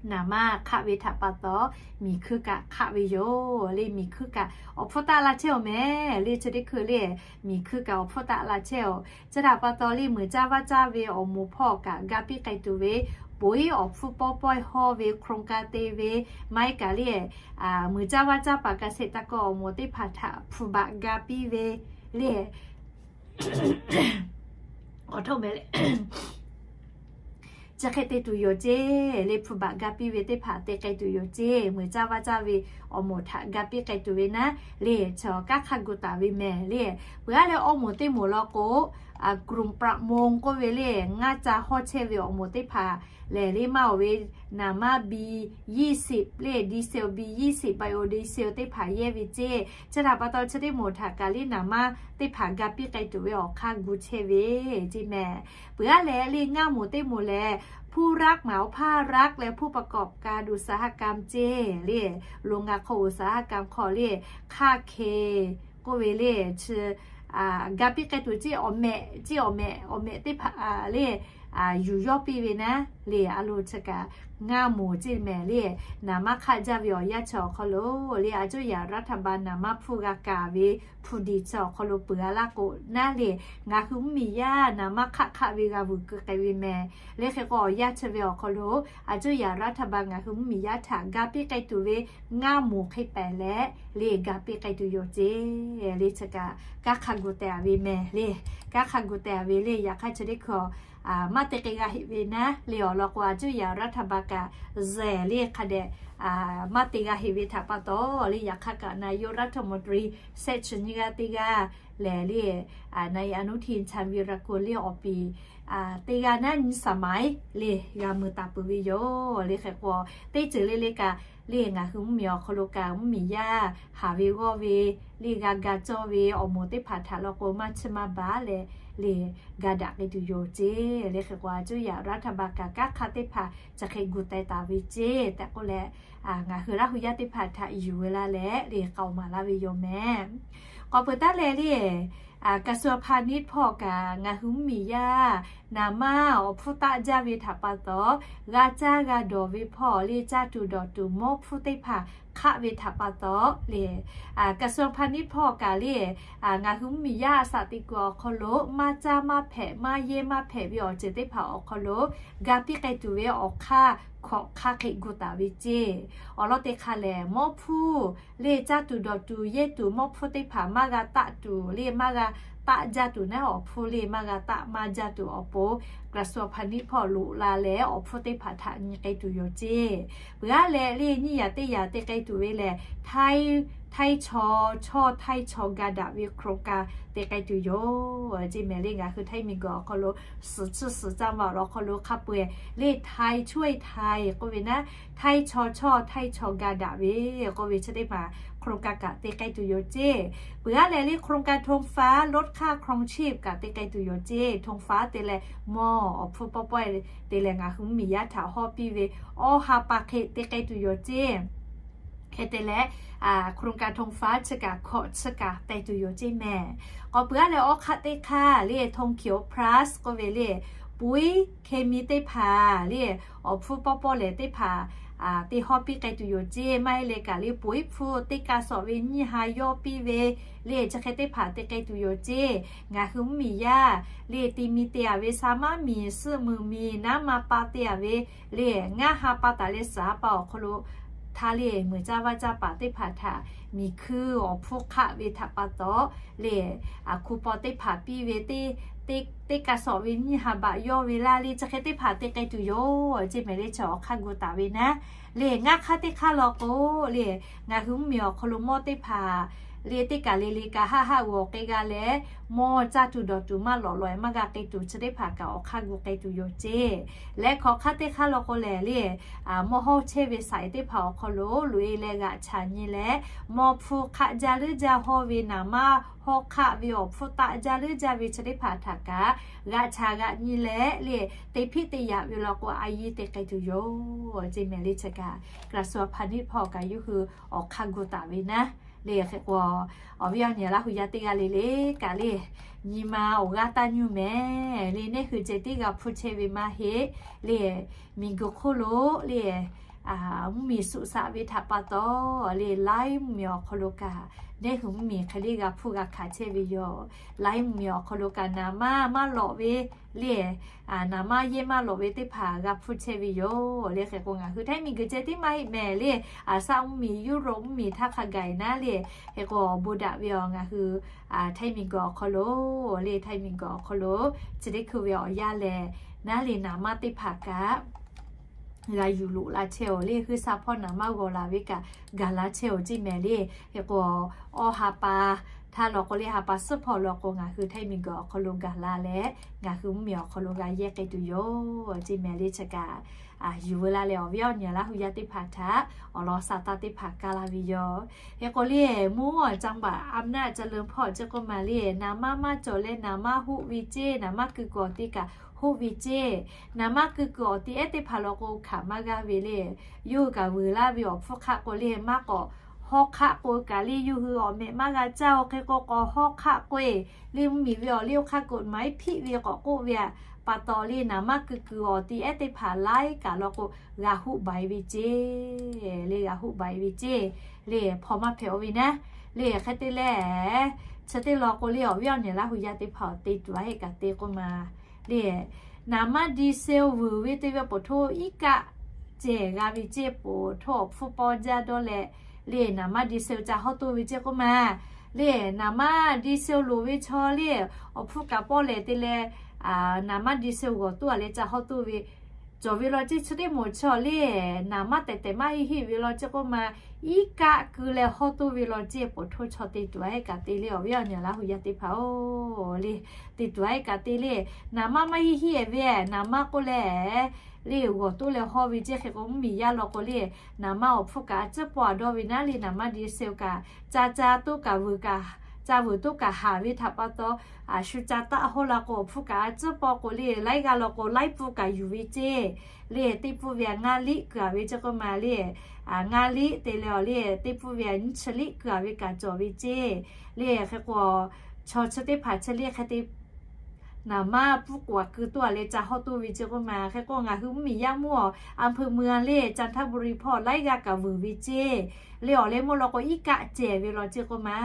naˍ manˇ hk'aˆ ve htaꞈ pa taw, miˬ hkuiˇ kaꞈ hk'aˆ ve yoˬ le. Miˬ hkuiˇ kaꞈ awˬ hpfuhˇ taˆ la chehˇ-oˬ mehˍ le. Chi teˇ hkui le, miˬ hkuiˇ kaꞈ awˬ hpfuhˇ taˆ la chehˇ-oˬ. Chi htaꞈ pa taw le, muiˬ caˇ vaˇ caˇ ve awˬ moˍ hpawˇ kaꞈ ga piˇ k'ai tuˬ ve, poˬ iˉ awˬ hpfuhˇ pawˇ pawehˇ hawˇ ve โครงการ te ve maˇ heˆ kaꞈ le, muiˬ caˇ vaˇ caˇ paˍ เกษตรกร awˬ moˍ teˇ hpaˍ htaꞈ hpu baꞈ ga piˇ ve le, awˬ htoꞈ mehˍ le, chi hk'e te tuˬ yoˬ ceˇ le. Hpu baꞈ ga piˇ ve teˇ hpaˍ te k'ai tuˬ yoˬ ceˇ. Muiˬ caˇ vaˇ caˇ ve awˬ moˍ htaꞈ ga piˇ k'ai tuˬ ve naˉ le, chaw kanˉ hk'aˇ gu taˍ ve mehˍ le. Peuˬ aˉ leh awˬ moˍ teˇ moˍ law k'o, กลุ่มประมง k'oˆ ve le, ngaˇ ca hawˇ chehˇ ve awˬ moˍ teˇ hpaˍ lehˬ le, maˇ oˬ ve naˍ manˇ บียี่สิบ le, ดีเซล บียี่สิบ ไบโอดีเซล teˇ hpaˍ yehˇ ve ceˇ. Chi htaꞈ pa taw chi teˇ moˍ htaꞈ kaꞈ le naˍ manˇ teˇ hpaˍ ga piˇ k'ai tuˬ ve awˬ hk'aˇ gu chehˇ ve ceˇ mehˍ. Peuˬ aˉ leh le ngaˇ moˍ teˇ moˍ lehˬ, ผู้รับเหมาภาครัฐ leh ผู้ประกอบการอุตสาหกรรม ceˇ le, โรงงาน อุตสาหกรรม hk'aw le, hk'aˇ hkeh k'oˆ ve le, chi ga piˇ k'ai tuˬ ceˇ, awˬ mehꞈ ceˇ, awˬ mehꞈ, awˬ mehꞈ teˇ hpaˍ le, yuˬ yawˇ piˇ ve naˉ le. A lo chi kaꞈ ngaˇ moˍ ceˇ mehˍ le. Naˍ manˇ hk'aˆ jaˇ ve awˬ yanˇ chi awˬ hk'aw lo le, a cuˇ yaꞈ รัฐบาล naˍ manˇ hpfuhˇ g'a kaˍ ve hpu diˍ chi awˬ hk'aw lo peuˬ a laˇ k'o naˉ le, ngaˬ hui mvuhˇmiˬ yaˇ naˍ manˇ hk'aˆ hk'aˆ ve g'a vuiˬ keu k'ai ve mehˍ le. Hk'e k'o awˬ yanˇ chi ve awˬ hk'aw lo, a cuˇ yaꞈ รัฐบาล ngaˬ hui mvuhˇmiˬ yaˇ htaꞈ ga piˇ k'ai tuˬ ve ngaˇ moˍ hk'e pehˍ leh le ga piˇ k'ai tuˬ yoˬ ceˇ le. Chi kaꞈ kanˉ hk'a gu teh a ve mehˍ le. Kanˉ hk'a gu teh a ve le. Yaꞈ hk'aˇ chi teˇ hkui maˇ te k'ai g'a heꞈ ve naˉ le. Awˬ lawn k'o, a cuˇ yaꞈ รัฐบาล kaꞈ zehˬ le hk'a dehꞈ maˇ te g'a heꞈ ve htaꞈ pa taw le, yaꞈ hk'aˇ kaꞈ นายกรัฐมนตรี shehˆ chi nyiˇ g'aˇ teˇ g'aˇ lehˬ le, นายอนุทิน ชาญวีรกูล le awˬ piˍ teˇ g'aˇ naˉ nyiˇ สมัย le g'a mui taˍ peuˬ ve yoˬ le. Hk'e k'o teˇ ceuˬ le le kaꞈ le ngaˬ hui mvuhˇmiˬ awˬ hk'aw lo kaꞈ mvuhˇmiˬ yaˇ haˍ ve g'awˇ ve le g'a ga cawˇ ve awˬ moˍ teˇ hpaˍ htaꞈ law k'o maˇ chiˇ maˇ baˬ leh le ga daꞈ k'ai tuˬ yoˬ ceˇ le. Hk'e k'o a cuˇ yaꞈ รัฐบาล kaꞈ kanˉ hk'aˇ teˇ hpaˍ chi hk'e gu teh taˍ ve ceˇ tehꞈ k'oˆ leh, ngaˬ hui Laˇ hu yaˇ teˇ hpaˍ htaꞈ yuˬ ve laˇ leh le k'aoˍ maˍ laˇ ve yoˬ mehˍ. K'awꞈ peuˬ taˉ leh le, กระทรวงพาณิชย์ hpawˇ kaꞈ ngaˬ hui mvuhˇmiˬ yaˇ naˍ manˇ awˬ hpfuhˇ taˆ jaˇ ve htaꞈ pa taw, g'a caˇ g'a dawˬ ve hpawˇ le caˇ tuˬ dawˬ tuˬ mawˇ hpfuhˇ teˇ hpaˍ hk'aˆ ve htaꞈ pa taw le, กระทรวงพาณิชย์ hpawˇ kaꞈ le ngaˬ hui mvuhˇmiˬ yaˇ a shaꞈ teꞈ kuiˬ awˬ hk'aw lo maˇ caˇ maˇ hpehꞈ maˇ yehˇ maˇ hpehꞈ ve awˬ ceuˬ teˇ hpaˍ awˬ hk'aw lo ga piˇ k'ai tuˬ ve awˬ hk'aˇ hkawꞈ hk'aˇ hk'e gu taˍ ve ceˇ. Awˬ lawn teˇ hk'aˇ lehˬ, mawˇ hpfuhˇ le caˇ tuˬ dawˬ tuˬ yehˇ tuˬ mawˇ hpfuhˇ teˇ hpaˍ maˇ g'a taˆ tuˬ le maˇ g'a taˆ jaˇ tuˬ naˉ, awˬ hpfuhˇ le maˇ g'a taˆ maˇ jaˇ tuˬ awˬ pon กระทรวงพาณิชย์ hpawˇ loꞈ la leh awˬ hpfuhˇ teˇ hpaˍ htaꞈ nyi k'ai tuˬ yoˬ ceˇ. Peuˬ aˉ leh le nyiˇ yaꞈ teˇ yaꞈ te k'ai tuˬ ve lehˬ, htaiˇ htaiˇ chaw chawˇ htaiˇ chaw ga daꞈ ve โครงการ te k'ai tuˬ yoˬ ceˇ mehˍ le. Ngaˬ hui htaiˇ miˬguiˬ awˬ hk'aw lo suhˍ chiˇ suhˍ caˇ ma awˬ lawn hk'aw lo hk'a peu-eˬ le htaiˇ chaweh htaiˇ k'oˆ ve naˉ, htaiˇ chaw chawˇ htaiˇ chaw ga daꞈ ve k'oˆ ve chi teˇ hpaˍ โครงการ kaꞈ te k'ai tuˬ yoˬ ceˇ. Peuˬ aˉ leh le โครงการ ธงฟ้า ลดค่าครองชีพ kaꞈ te k'ai tuˬ yoˬ ceˇ. ธงฟ้า te leh mawˇ awˬ hpfuhˇ pawˇ pawehˇ te leh ngaˬ hui mvuhˇmiˬ yaˇ htaꞈ hawˇ piˇ ve awˇ ha pa hk'e te k'ai tuˬ yoˬ ceˇ. Hk'e te leh, โครงการ ธงฟ้า chi kaꞈ hkawꞈ chi kaꞈ k'ai tuˬ yoˬ ceˇ mehˍ. K'awꞈ peuˬ aˉ leh awˇ hk'aˆ teˇ hk'aˇ le ธงเขียว plus k'oˆ ve le, poiˉ เคมี teˇ hpaˍ le, awˬ hpfuhˇ pawˇ pawˇ lehˬ teˇ hpaˍ te hawˇ piˇ k'ai tuˬ yoˬ ceˇ. Maˇ heˆ leh kaꞈ le poiˉ hpfuhˇ teˇ kaˇ sawꞈ ve nyiˇ ha yawˇ piˇ ve le, chi hk'e teˇ hpaˍ te k'ai tuˬ yoˬ ceˇ. Ngaˬ hui mvuhˇmiˬ yaˇ le te mi te-a ve sa maˇ miˬ suhˆ muiˬ miˬ naˉ ma pa te-a ve le, ngaˇ ha pa taˍ leh suhˍ ha pa awˬ hk'aw lo htaˇ le meuˬ caˇ vaˇ caˇ paˍ teˇ hpaˍ htaꞈ miˬ hkuiˇ awˬ hpfuhˇ hk'aˆ ve htaꞈ pa taw le, a hku paw teˇ hpaˍ piˇ ve teˇ, teˇ kaˇ sawꞈ ve nyiˇ ha baꞈ yawˇ ve laˇ le, chi hk'e teˇ hpaˍ te k'ai tuˬ yoˬ ceˇ mehˍ le. Chi awˬ hk'aˇ gu taˍ ve naˉ le, ngaˇ hk'aˇ teˇ hk'aˇ law k'o le, ngaˬ hui mvuhˇmiˬ awˬ hk'aw lo mawˇ teˇ hpaˍ le teˇ kaˬ le le kaꞈ haˆ haˆ g'awˬ k'ai g'a leh, mawˇ caˇ tuˬ dawˬ tuˬ maˇ lawꞈ lawꞈ e maˇ g'a k'ai tuˬ chi teˇ hpaˍ kaꞈ awˬ hk'aˇ gu k'ai tuˬ yoˬ ceˇ. Leh hk'awꞈ hk'aˇ teˇ hk'aˇ law k'o lehˬ le, mawˇ hawˇ chehˇ ve saˍ e teˇ hpaˍ awˬ hk'aw lo loꞈ e leh g'aꞈ chaꞈ nyi leh, mawˇ hpfuhˇ hk'aˆ jaˇ leuˉ jaˇ hawˇ ve naˍ maˇ hawˇ hk'aˆ ve awˬ hpfuhˇ taˆ jaˇ leuˉ jaˇ ve chi teˇ hpaˍ htaꞈ kaꞈ g'aꞈ chaꞈ g'aꞈ nyi leh le, te hpiˆ te yaꞈ ve law k'o a yiˇ te k'ai tuˬ yoˬ ceˇ mehˍ le. Chi kaꞈ กระทรวงพาณิชย์ hpawˇ kaꞈ yawˇ hui awˬ hk'aˇ gu taˍ ve naˉ le. Hk'e k'o, awˬ viˉ awˬ nyi Laˇ hu yaˇ teˇ g'aˇ le le kaꞈ le, nyi ma awˬ g'aˇ taˇ nyuˇ mehˍ le, neˇ hui ceh tiˉ g'a hpuˇ chehˇ ve maˇ heˆ le. Miˬguiˬ hk'oˆ lo le, mvuhˇmiˬ suhˍ saꞈ ve htaꞈ pa taw le, laiˉ mvuhˇmiˬ awˬ hk'aw lo kaꞈ neˇ hui mvuhˇmiˬ hk'e le g'a hpuˇ g'a hkanˍ chehˇ ve yoˬ. Laiˉ mvuhˇmiˬ awˬ hk'aw lo kaꞈ naˍ maˇ maˇ lawꞈ ve le, naˍ maˇ yehˇ maˇ lawꞈ ve teˇ hpaˍ g'a hpuˇ chehˇ ve yoˬ le. Hk'e k'o ngaˬ hui Htaiˇ miˬguiˬ ceh tiˉ maˇ heˆ mehˍ le, aˬ saˆ mvuhˇmiˬ, Europe mvuhˇmiˬ htaˇ hk'a gaˬ e naˉ le. Hk'e k'o bon daꞈ ve awˬ ngaˬ hui Htaiˇ miˬguiˬ awˬ hk'aw lo le, Htaiˇ miˬguiˬ awˬ hk'aw lo chi teˇ hkui ve awˬ yanˇ lehˬ naˉ le, naˍ maˇ teˇ hpaˍ kaꞈ g'a yuˬ loꞈ la chehˇ-oˬ le. Hui sha hpawˇ naˍ maˇ g'awˬ la ve kaꞈ gaˬ la chehˇ-oˬ ceˇ mehˍ le. Hk'e k'o, awˇ ha pa htaˇ law k'o le, ha pa suhˉ hpawˇ law k'o ngaˬ hui Htaiˇ miˬguiˬ awˬ hk'aw lo gaˬ la leh, ngaˬ hui mvuhˇmiˬ awˬ hk'aw lo g'a yehˇ k'ai tuˬ yoˬ ceˇ mehˍ le. Chi kaꞈ yuˬ veu la leh awˬ viˉ awˬ nyi Laˇ hu yaˇ teˇ hpaˍ htaꞈ awˬ lawn sa taˇ teˇ hpaˍ kaˇ laˇ ve yoˬ. Hk'e k'o le, mvuhˇ awˬ จังหวัดอำนาจเจริญ hpawˇ chi k'oˆ ma le, naˍ maˇ maˇ cawˬ leh naˍ maˇ hoˆ ve ceˇ, naˍ maˇ keu kuiˬ awˬ ti kaꞈ hoˆ ve ceˇ. Naˍ maˇ keu kuiˬ awˬ ti ehˉ teˇ hpaˍ law k'o hkanˍ maˇ g'aˇ ve le. Yawˇ hui kaꞈ vuiˬ laˇ ve awˬ hpfuhˇ hk'aˆ k'o le, maˇ k'awꞈ hawˇ hk'aˆ k'o kaꞈ le, yawˇ hui awˬ mehꞈ maˇ g'a caˇ-oˬ. Hk'e k'o k'awꞈ hawˇ hk'aˆ k'oˆ-e le, mvuhˇmiˬ ve awˬ liˇ awˬ hk'aˇ กฎหมาย hpiˆ ve k'awꞈ k'oˆ ve pa taw le, naˍ maˇ keu kuiˬ awˬ ti ehˉ teˇ hpaˍ laiˉ kaꞈ law k'o g'a hoˆ baˬ e ve ceˇ le, g'a hoˆ baˬ e ve ceˇ le. Hpaw maˇ hpehꞈ-oˬ ve naˉ le. Hk'e te leh, chi teˇ law k'o le, awˬ viˉ awˬ nyi Laˇ hu yaˇ teˇ hpaˍ awˬ te tuˬ a heˆ kaꞈ te k'oˆ ma le, naˍ maˇ diesel vuiˬ ve te ve awˬ pon hto iˉ kaˆ cehˬ g'a ve ceˇ, pon hto awˬ hpfuhˇ pawˇ jaˇ dawˇ leh le, naˍ maˇ diesel ca hawˇ toˇ ve ceˇ k'oˆ ma le. Naˍ maˇ diesel loˍ ve chaw le, awˬ hpfuhˇ kaꞈ pawˇ lehˬ te leh, naˍ maˇ diesel g'awˬ toˇ-a leh ca hawˇ toˇ ve cawˬ ve law ceˇ. Chi teˇ moˍ chaw le, naˍ maˇ tehˬ tehˬ maˇ heˆ heˆ ve law ceˇ k'oˆ ma, iˉ kaˆ keu leh hawˇ toˇ ve law ceˇ, pon hto chaw te tuˬ a heˆ kaꞈ te le, awˬ viˉ awˬ nyi Laˇ hu yaˇ teˇ hpaˍ-oˬ le, te tuˬ a heˆ kaꞈ te le. Naˍ maˇ maˇ heˆ heˆ ve, naˍ maˇ k'oˆ leh le, g'awˬ toˇ leh hawˇ ve ceˇ. Hk'e k'o mvuhˇmiˬ yaˇ law k'o le, naˍ maˇ awˬ hpfuhˇ kaꞈ a ciˉ pawˆ-a dawˇ ve naˉ le, naˍ maˇ diesel kaꞈ ca ca toˇ kaꞈ vuiˬ kaꞈ, ca vuiˬ toˇ kaꞈ haˍ ve htaꞈ pa taw, a shu ca taˆ hawˇ la k'o awˬ hpfuhˇ kaꞈ a ciˉ pawˆ k'o le, laiˉ g'aˇ law k'o laiˉ pfuhˇ kaꞈ yuˬ ve ceˇ le. Teˇ pfuhˇ ve a ngaˇ liˆ keu-a ve ceˇ k'oˆ ma le, a ngaˇ liˆ te leh awˬ le, teˇ pfuhˇ ve a nyiˇ chi liˆ keu-a ve kaꞈ cawˬ ve ceˇ le. Hk'e k'o, chaw chi teˇ hpaˍ chi le hk'e te naˍ maˇ pfuhˇ k'oˍ a keu toˇ-a leh ca hawˇ toˇ ve ceˇ k'oˆ ma. Hk'e k'o ngaˬ hui mvuhˇmiˬ yaˇ mvuhˇ-oˬ, อำเภอเมือง le, จันทบุรี hpawˇ laiˉ g'aˇ kaꞈ vuiˬ ve ceˇ le. Awˬ leh mawˇ law k'o iˉ kaˆ cehˬ ve law ceˇ k'oˆ ma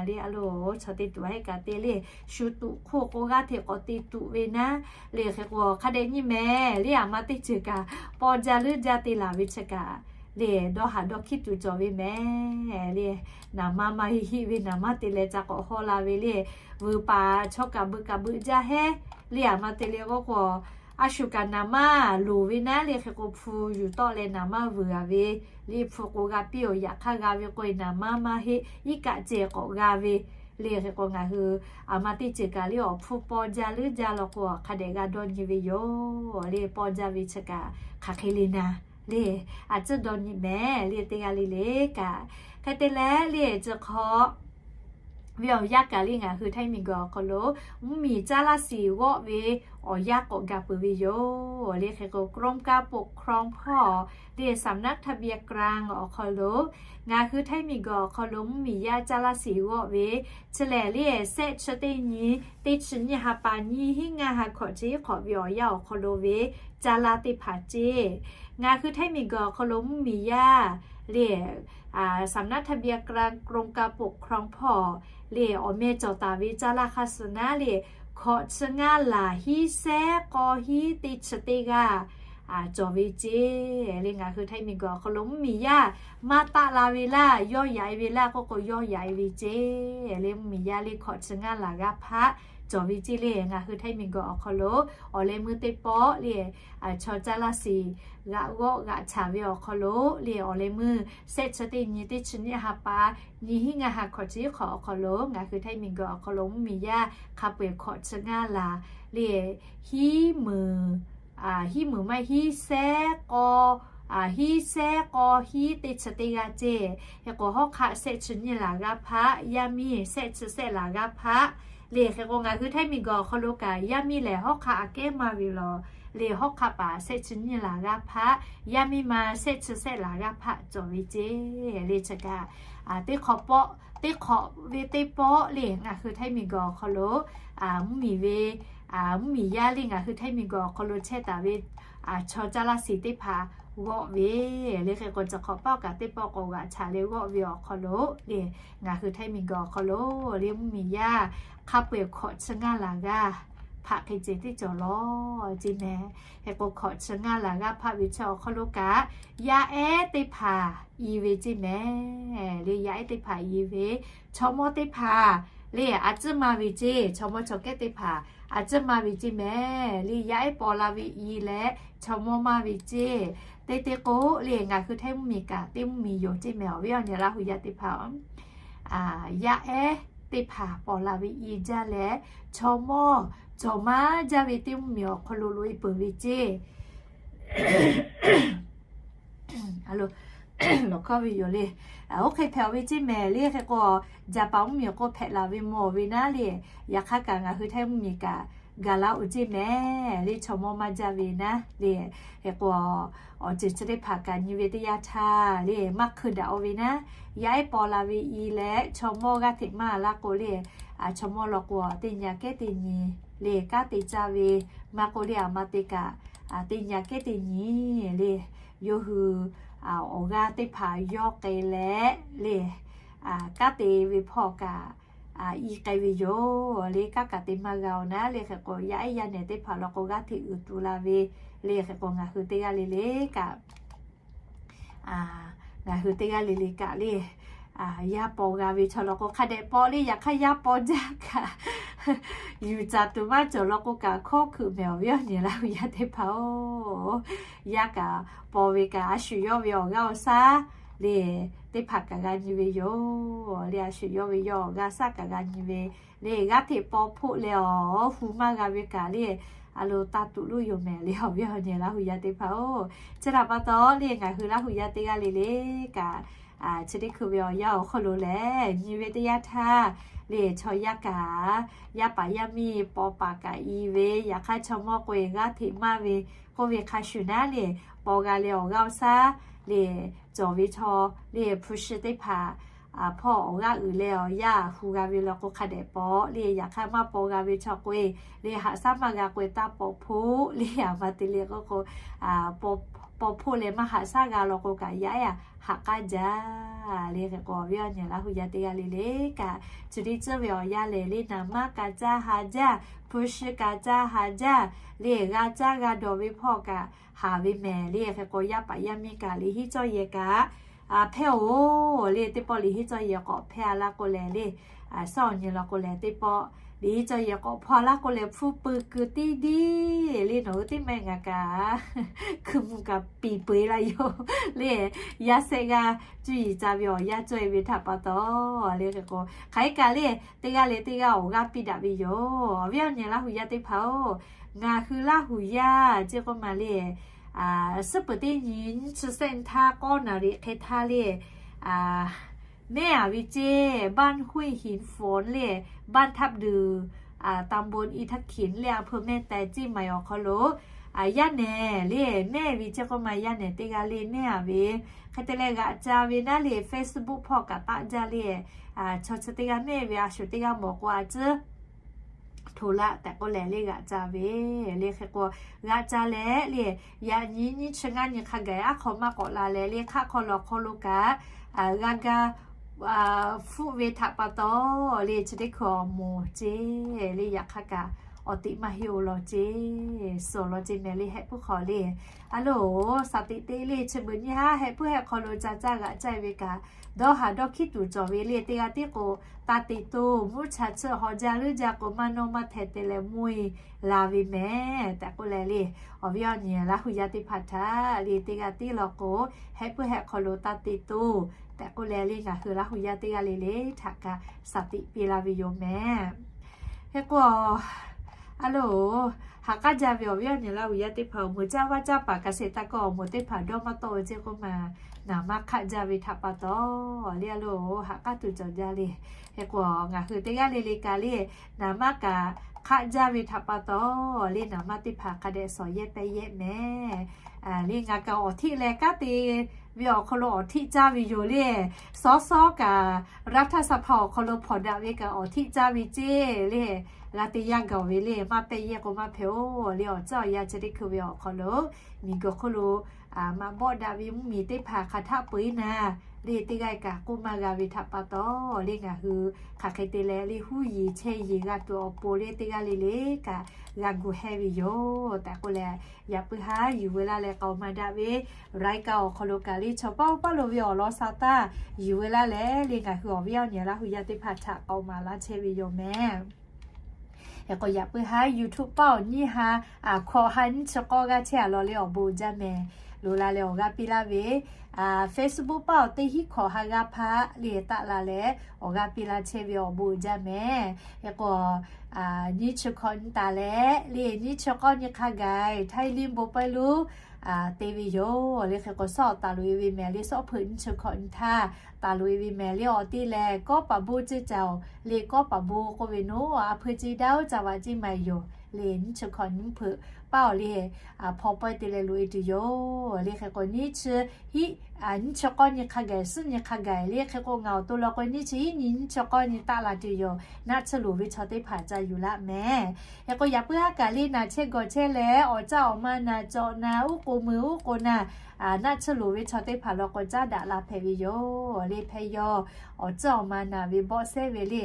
le, a lo chaw te tuˬ a heˆ kaꞈ te le, shu tuꞈ hk'oˆ k'o g'aˇ hteꞈ k'awꞈ te tuꞈ ve naˉ le. Hk'e k'o hk'a dehꞈ nyi mehˍ le, a ma teˇ ceuˬ kaꞈ pawˇ jaˇ leuˉ jaˇ te laˬ ve chi kaꞈ le, dawˇ haˍ dawˇ hkiˉ tuˬ cawˬ ve mehˍ le. Naˍ maˇ maˇ heˆ heˆ ve naˍ maˇ te leh ca k'awꞈ hawˇ la ve le, vuiˬ paˍ chaw kaꞈ beuꞈ kaꞈ beuꞈ jaˇ heˉ le. A ma te leh k'o k'o, a shu kaꞈ naˍ maˇ loˍ ve naˉ le. Hk'e k'o hpu yuˬ tawˆ leh naˍ maˇ vuiˬ-a ve le, hpu k'o g'a piˇ-oˬ. Yaꞈ hk'aˇ g'a ve k'o naˍ maˇ maˇ heˆ, iˉ kaˆ cehˬ k'awꞈ g'a ve le. Hk'e k'o ngaˬ hui a ma teˇ ceuˬ kaꞈ le awˬ hpfuhˇ pawˇ jaˇ leuˉ jaˇ law k'o hk'a dehꞈ g'a dawˇ nyi ve yoˬ le. Pawˇ jaˇ ve chi kaꞈ hk'aˬ hk'e le naˉ le, a tcuhˇ dawˇ nyi mehˍ le teˇ g'aˇ le le kaꞈ. Hk'e te leh le tcuh hk'aw ve awˬ yanˇ kaꞈ le ngaˬ hui Htaiˇ miˬguiˬ awˬ hk'aw lo mvuhˇmiˬ caˇ laˇ shiˍ g'awˆ ve awˬ yanˇ k'awꞈ gaˬ peuˬ ve yoˬ le. Hk'e k'o กรมการปกครอง hpawˇ le สำนักทะเบียนกลาง awˬ hk'aw lo ngaˬ hui Htaiˇ miˬguiˬ awˬ hk'aw lo mvuhˇmiˬ yaˇ caˇ laˇ shiˍ g'awˆ ve chi lehˬ le, shehˆ chi teˇ nyi, teˇ chi nyiˇ ha pa nyiˇ hinˉ ngaˇ ha hkawꞈ chi iˉ hk'awꞈ ve awˬ yanˇ awˬ hk'aw lo ve caˇ laˇ teˇ hpaˍ ceˇ. Ngaˬ hui Htaiˇ miˬguiˬ awˬ hk'aw lo mvuhˇmiˬ yaˇ le สำนักทะเบียนกลาง กรมการปกครอง hpawˇ le awˬ meh cawˬ taˍ ve caˇ laˇ hk'aˇ suh naˉ le, hkawꞈ chi ngaˇ laˬ hinˉ sehˉ k'aw hinˉ teˇ chi teˇ g'aˇ cawˬ ve ceˇ. Le ngaˬ hui Htaiˇ miˬguiˬ awˬ hk'aw lo mvuhˇmiˬ yaˇ maˇ taˆ la ve laˇ, yawˇ yaꞈ e ve laˇ k'oˆ k'o yawˇ yaꞈ e ve ceˇ. Le mvuhˇmiˬ yaˇ le hkawꞈ chi ngaˇ laˬ g'aˇ hpaˆ cawˬ ve ceˇ le. Ngaˬ hui Htaiˇ miˬguiˬ awˬ hk'aw lo awˬ leh meuˇ teˇ pawˆ le chaw caˇ laˇ shiˍ g'aꞈ g'awˆ g'aꞈ chaˍ ve awˬ hk'aw lo le awˬ leh meuˇ shehˆ chi teˇ nyi, teˇ chi nyiˇ ha pa nyiˇ hinˉ ngaˇ ha hkawꞈ chi iˉ hk'awꞈ awˬ hk'aw lo ngaˬ hui Htaiˇ miˬguiˬ awˬ hk'aw lo mvuhˇmiˬ yaˇ hk'a peu-eˬ hkawꞈ chi ngaˇ laˬ le, hinˉ meuˍ, hinˉ meuˍ maˇ hinˉ sehˉ k'aw, hinˉ sehˉ k'aw hinˉ teˇ chi teˇ g'aˇ ceˇ. Hk'e k'o hawˉ hk'aˆ shehˆ chi nyiˇ laˬ g'aˇ hpaˆ, yaˇ miˇ shehˆ chi shehˆ laˬ g'aˇ hpaˆ le. Hk'e k'o ngaˬ hui Htaiˇ miˬguiˬ awˬ hk'aw lo kaꞈ yaˇ miˇ lehˬ hawˉ hk'aˆ aꞈ kehˉ maˇ ve lawˬ le, hawˉ hk'aˆ paˍ shehˆ chi nyiˇ laˬ g'aˇ hpaˆ, yaˇ miˇ ma shehˆ chi shehˆ laˬ g'aˇ hpaˆ cawˬ ve ceˇ. Le chi kaꞈ teˇ hk'awꞈ pawˆ, teˇ hk'awꞈ ve teˇ pawˆ le ngaˬ hui Htaiˇ miˬguiˬ awˬ hk'aw lo mvuhˇmiˬ ve, mvuhˇmiˬ yaˇ le ngaˬ hui Htaiˇ miˬguiˬ awˬ hk'aw lo chehˇ taˍ ve chaw caˇ laˇ shiˍ teˇ hpaˍ g'awˆ ve le. Hk'e k'o chi hk'awꞈ pawˆ kaꞈ teˇ pawˆ k'awꞈ g'aꞈ chaˍ leh g'awˆ ve awˬ hk'aw lo le ngaˬ hui Htaiˇ miˬguiˬ awˬ hk'aw lo le mvuhˇmiˬ yaˇ hk'a peu-eˬ hkawꞈ chi ngaˇ laˬ g'aˇ hpaˆ hk'e ceh teˇ cawˬ lawˬ ceˇ mehˍ. Hk'e k'o hkawꞈ chi ngaˇ laˬ g'aˇ hpaˆ ve chi awˬ hk'aw lo kaꞈ yaˇ ehˉ teˇ hpaˍ i ve ceˇ mehˍ. Le yaˇ ehˉ teˇ hpaˍ i ve, chaw mawˇ teˇ hpaˍ le a tcuhˇ maˇ ve ceˇ, chaw mawˇ chaw kehˉ teˇ hpaˍ a tcuhˇ maˇ ve ceˇ mehˍ. Le yaˇ ehˉ paw la ve i leh chaw mawˇ maˇ ve ceˇ. Teˇ teˇ k'o le ngaˬ hui Htaiˇ mvuhˇmiˬ kaꞈ teˇ mvuhˇmiˬ yoˬ ceˇ mehˍ. Awˬ viˉ awˬ nyi Laˇ hu yaˇ teˇ hpaˍ-oˬ, yaˇ ehˉ teˇ hpaˍ paw la ve i jaˇ leh chaw mawˇ cawˬ maˇ jaˇ ve teˇ mvuhˇmiˬ awˬ hk'aw lo loꞈ e peuˬ ve ceˇ. Lawˬ hkawˇ ve yoˬ le. Oˇ hk'e hpehꞈ-oˬ ve ceˇ mehˍ le. Hk'e k'o Jaˍpaˍ mvuhˇmiˬ k'o hpehꞈ laˬ ve mawˬ ve naˉ le. Yaꞈ hk'aˇ kaꞈ ngaˬ hui Htaiˇ mvuhˇmiˬ kaꞈ gaˬ laˇ-oˬ ceˇ mehˍ le. Chaw mawˇ maˇ jaˇ ve naˉ le. Hk'e k'o awˬ ceuˬ chi teˇ hpaˍ kaꞈ nyi ve teˇ yanˇ htaˇ le maˇ hkui daꞈ-oˬ ve naˉ, yaˇ ehˉ paw la ve i leh chaw mawˇ g'aˇ hteꞈ maˇ laˇ k'o le, chaw mawˇ law k'o teˇ nyi aꞈ kehˉ teˇ nyi le kanˉ te caˇ ve, maˇ k'o le aˬ ma te kaꞈ teˇ nyi aꞈ kehˉ teˇ nyi le yawˇ hui awˬ g'aˇ teˇ hpaˍ yawˇ k'ai leh le kanˉ te ve hpawˇ kaꞈ i k'ai ve yoˬ le. Kanˉ kaꞈ te maˇ g'a-oˬ naˉ le. Hk'e k'o yaˇ ehˉ yaˇ nehˬ teˇ hpaˍ law k'o g'aˇ hteꞈ uiˍ tuˬ la ve le. Hk'e k'o ngaˬ hui teˇ g'aˇ le le kaꞈ ngaˬ hui teˇ g'aˇ le le kaꞈ le yaˇ paw g'a ve chaw law k'o hk'a dehꞈ paw le. Yaꞈ hk'aˇ yaˇ paw jaˇ kaꞈ yuˬ caˍ tuˬ maˇ cawˬ law k'o kaꞈ hkawˇ hkuiꞈ mehˍ. Awˬ viˉ awˬ nyi Laˇ hu yaˇ teˇ hpaˍ-oˬ, yaˇ kaꞈ paw ve kaꞈ a shu yawˇ ve awˬ g'aˇ awˬ shaˉ le teˇ hpaˍ kaꞈ g'a nyi ve yoˬ le. A shu yawˇ ve yawˇ awˬ g'aˇ shaˉ kaꞈ g'a nyi ve le. G'aˇ hteꞈ paw hpoˆ leh awˬ hu maˇ g'a ve kaꞈ le a lo taˇ tuꞈ loˇ yoˬ mehˍ le. Awˬ viˉ awˬ nyi Laˇ hu yaˇ teˇ hpaˍ-oˬ, chi htaꞈ pa taw le ngaˬ hui Laˇ hu yaˇ teˇ g'aˇ le le kaꞈ chi teˇ hkui ve awˬ yanˇ awˬ hk'aw lo lehˬ nyi ve teˇ yanˇ htaˇ le chaw yaˇ kaꞈ yaˇ paˍ yaˇ miˇ paw paˍ kaꞈ i ve, yaꞈ hk'aˇ chaw mawˇ k'o e g'aˇ hteꞈ maˇ ve k'oˆ ve hk'a shuˍ naˉ le paw g'a leh awˬ g'aˇ awˬ shaˉ le cawˬ ve chaw le hpu shi teˇ hpaˍ hpawˇ awˬ g'aˇ uiˍ leh awˬ yanˇ hu g'a ve law k'o hk'a dehꞈ paw le. Yaꞈ hk'aˇ maˇ paw g'a ve chaw k'o e le haꞈ shaˉ maˇ g'a k'o e taˇ paw hpoˆ le. Aˬ ma te le k'oˆ k'o paw hpoˆ leh maˇ haꞈ shaˉ g'a law k'o kaꞈ yaˇ ehˉ haꞈ k'aˉ jaˇ le. Hk'e k'o awˬ viˉ awˬ nyi Laˇ hu yaˇ teˇ g'aˇ le le kaꞈ chi teˇ ceuˬ ve awˬ yanˇ lehˬ le naˍ manˇ kaꞈ caˇ ha jaˇ, hpu shi kaꞈ caˇ ha jaˇ le g'a caˇ g'a dawˬ ve hpawˇ kaꞈ haˍ ve mehˍ le. Hk'e k'o yaˇ paˍ yaˇ miˇ kaꞈ liꞈ hiˉ cawˇ yehˬ kaꞈ hpehˇ-oˬ le. Teˇ pawˆ liꞈ hiˉ cawˇ yehˬ k'awꞈ hpehˇ a laˇ k'o lehˬ le, shaˉ awˬ nyi law k'o lehˬ teˇ pawˆ liꞈ hiˉ cawˇ yehˬ k'awꞈ hpawˇ a laˇ k'o lehˬ hpu peuˬ kuiˬ tiˉ diˇ le. Nawˬ hui teˇ mehˆ ngaˬ kaꞈ hkui mvuh kaꞈ piˍ peu-eˬ laˇ yoˬ le. Yaˇ shehˆ g'aˇ cuˇ yiˍ ca ve awˬ yanˇ cawˇ e ve htaꞈ pa taw le. Hk'e k'o hk'aˬ hk'e kaꞈ le teˇ g'aˇ le teˇ g'aˇ awˬ g'aˇ piˇ daꞈ ve yoˬ. Awˬ viˉ awˬ nyi Laˇ hu yaˇ teˇ hpaˍ-oˬ, ngaˬ hui Laˇ hu yaˇ ceˇ k'oˆ ma le Suhˉ peuˬ teˇ nyi nyiˇ chi sehˆ nyi htaˇ k'awˇ naˍ riˍ hk'e htaˇ le, mehˆ aˍ ve ceˇ, บ้านห้วยหินฝน le, บ้านทับเดือ ตำบลอินทขิล le, อำเภอแม่แตง เชียงใหม่ awˬ hk'aw lo yaˇ nehˬ le, mehˆ ve ceˇ k'oˆ ma yaˇ nehˬ teˇ g'aˇ le mehˆ aˍ ve. Hk'e te leh g'aꞈ ca ve naˉ le Facebook hpawˇ kaꞈ taˆ jaˇ le, chaw chi teˇ g'aˇ mehˆ ve a shuˍ teˇ g'aˇ mawˬ k'o a ciˉ hto laˆ tehꞈ k'oˆ leh le g'aꞈ ca ve le. Hk'e k'o g'aꞈ ca leh le, yaꞈ nyi nyiˇ chi ngaˇ nyi hk'a gaˬ aˉ hk'aw maˇ k'awꞈ la leh le, hk'aˆ hk'aw lawˬ hk'aw lo kaꞈ g'a ga fuˆ ve htaꞈ pa taw le, chi teˇ hkui awˬ moˍ ceˇ le, yaꞈ hk'aˇ kaꞈ awˬ teꞈ maˇ heˆ oˬ law ceˇ, suhˍ law ceˇ mehˍ le, hehˆ puiˉ hk'aw le. A loˬ, shaˍ tiꞈ te le, chi beuꞈ nyiˇ haˉ hehˆ puiˉ hehˆ hk'aw lo ca caˇ g'aꞈ caˇ ve kaꞈ, dawˇ haˍ dawˇ hkiˉ tuˬ cawˬ ve le, teˇ g'aˇ tiˉ k'o, taˇ te toˇ, mvuhˇ cha chi hawˬ jaˇ leuˉ jaˇ k'o, maˇ nawˇ maˇ hteh te leh mvuhˇ e la ve mehˍ tehꞈ k'oˆ leh le, awˬ viˉ awˬ nyi Laˇ hu yaˇ teˇ hpaˍ htaꞈ le, teˇ g'aˇ tiˉ law k'o, hehˆ puiˉ hehˆ hk'aw lo taˇ te toˇ tehꞈ k'oˆ leh le, ngaˬ hui Laˇ hu yaˇ teˇ g'aˇ le le htaꞈ kaꞈ shaˍ tiꞈ piˇ laˇ ve yoˬ mehˍ. Hk'e k'o, a loˬ, haꞈ k'aˉ jaˇ ve awˬ viˉ awˬ nyi Laˇ hu yaˇ teˇ hpaˍ, awˬ moˍ caˇ vaˇ caˇ paˍ ka sheˍ taˇ kawˇ awˬ moˍ teˇ hpaˍ dawˇ maˇ tawˆ ve ceˇ k'oˆ ma, naˍ maˇ hk'aˆ jaˇ ve htaꞈ pa taw le, a loˬ, haꞈ k'aˉ tuˬ cawˬ jaˇ le. Hk'e k'o ngaˬ hui teˇ g'aˇ le le kaꞈ le, naˍ maˇ kaꞈ hk'aˆ jaˇ ve htaꞈ pa taw le, naˍ maˇ teˇ hpaˍ hk'a dehꞈ shawˍ yehˇ pehˇ yehˇ mehˍ le. Ngaˬ kaꞈ awˬ htiˆ leh kanˉ te ve awˬ hk'aw lo awˬ htiˆ caˇ ve yoˬ le. Sawˉ sawˉ kaꞈ รัฐสภา awˬ hk'aw lo hpawnˬ daꞈ ve kaꞈ awˬ htiˆ caˇ ve ceˇ le. G'a te yaˇ gaˬ ve le, maˇ pehˇ yehˇ k'o maˇ hpehꞈ oˬ le. Awˬ tcuhˉ awˬ yanˇ chi teˇ hkui ve awˬ hk'aw lo miˬguiˬ hk'oˆ lo maꞈ bawˆ daꞈ ve mvuhˇmiˬ teˇ hpaˍ hk'aˬ htaˆ peu eˉ na le, teˇ g'aˇ kaꞈ k'oˆ maˇ g'a ve htaꞈ pa taw le, ngaˬ hui hk'aˬ hk'e te leh le huˉ yiˍ chehˇ yiˍ g'a tuˬ awˬ pon le, teˇ g'aˇ le le kaꞈ g'a gu hehˇ ve yoˬ tehꞈ k'oˆ leh, yaꞈ puiˉ haˉ yuˬ veu laˇ leh k'aoˍ maˍ daꞈ ve รายการ awˬ hk'aw lo kaꞈ le, chaw paˇ paˇ lo ve awˬ lawn sha taˇ yuˬ veu laˇ leh le, ngaˬ hui awˬ viˉ awˬ nyi Laˇ hu yaˇ teˇ hpaˍ htaꞈ k'aoˍ maˍ laˇ chehˇ ve yoˬ mehˍ. Hk'e k'o yaꞈ puiˉ haˉ YouTube paˇ awˬ nyiˇ ha, hkawꞈ ha nyiˇ chi k'awˇ g'aˇ chehˇ a law le awˬ bon uiˍ jaˇ mehˍ. Loꞈ la leh awˬ g'aˇ piˇ laˇ ve, Facebook paˇ awˬ teˇ hinˉ hkawꞈ ha g'aˇ hpaˆ le taˆ la leh awˬ g'aˇ piˇ laˇ chehˇ ve awˬ bon uiˍ jaˇ mehˍ. Hk'e k'o nyiˇ chi hkawꞈ nyi taˍ leh le, nyiˇ chi k'awˇ nyi hk'a gaˬ Htaiˇ liˇ bon pawehˇ lonˉ te ve yoˬ le. Hk'e k'o sawˉ awˬ taˍ loꞈ e ve mehˍ le, sawˉ hpeuꞈ nyiˇ chi hkawꞈ nyi htaˇ taˍ loꞈ e ve mehˍ le. Awˬ te lehˬ kawˉ paˍ bon ceˇ caˬ oˬ le, kawˉ paˍ bon k'oˆ ve naˉ, a hpui ceˇ daˇ oˉ ca vaꞈ ceˇ ma yoˬ le. Nyiˇ chi hkawꞈ nyi hpeuꞈ paˇ awˬ le hpaw pawehˇ te leh loꞈ e tuˬ yoˬ le. Hk'e k'o nyiˇ chi hiˆ, nyiˇ chi k'awˇ nyi hk'a gaˬ suhˉ nyi hk'a gaˬ le. Hk'e k'o ngaˬ awˬ to law k'o nyiˇ chi hiˆ nyi nyiˇ chi k'awˇ nyi taˆ la tuˬ yoˬ. Naˆ tsuhˇ loˍ ve chaw teˇ hpaˍ ca yuˬ laˇ mehˍ. Hk'e k'o yaꞈ puiˉ haˉ kaꞈ le naˬ chehˇ gawˬ chehˇ leh awˬ caˇ awˬ ma naˬ cawˬ naˬ, uˉ k'oˍ mui uˉ k'oˍ naˬ, naˆ tsuhˇ loˍ ve chaw teˇ hpaˍ law k'o caˉ daꞈ la hpehꞈ ve yoˬ le. Hpehꞈ yaw awˬ caˇ awˬ ma naˬ ve bawˆ sehˉ ve le,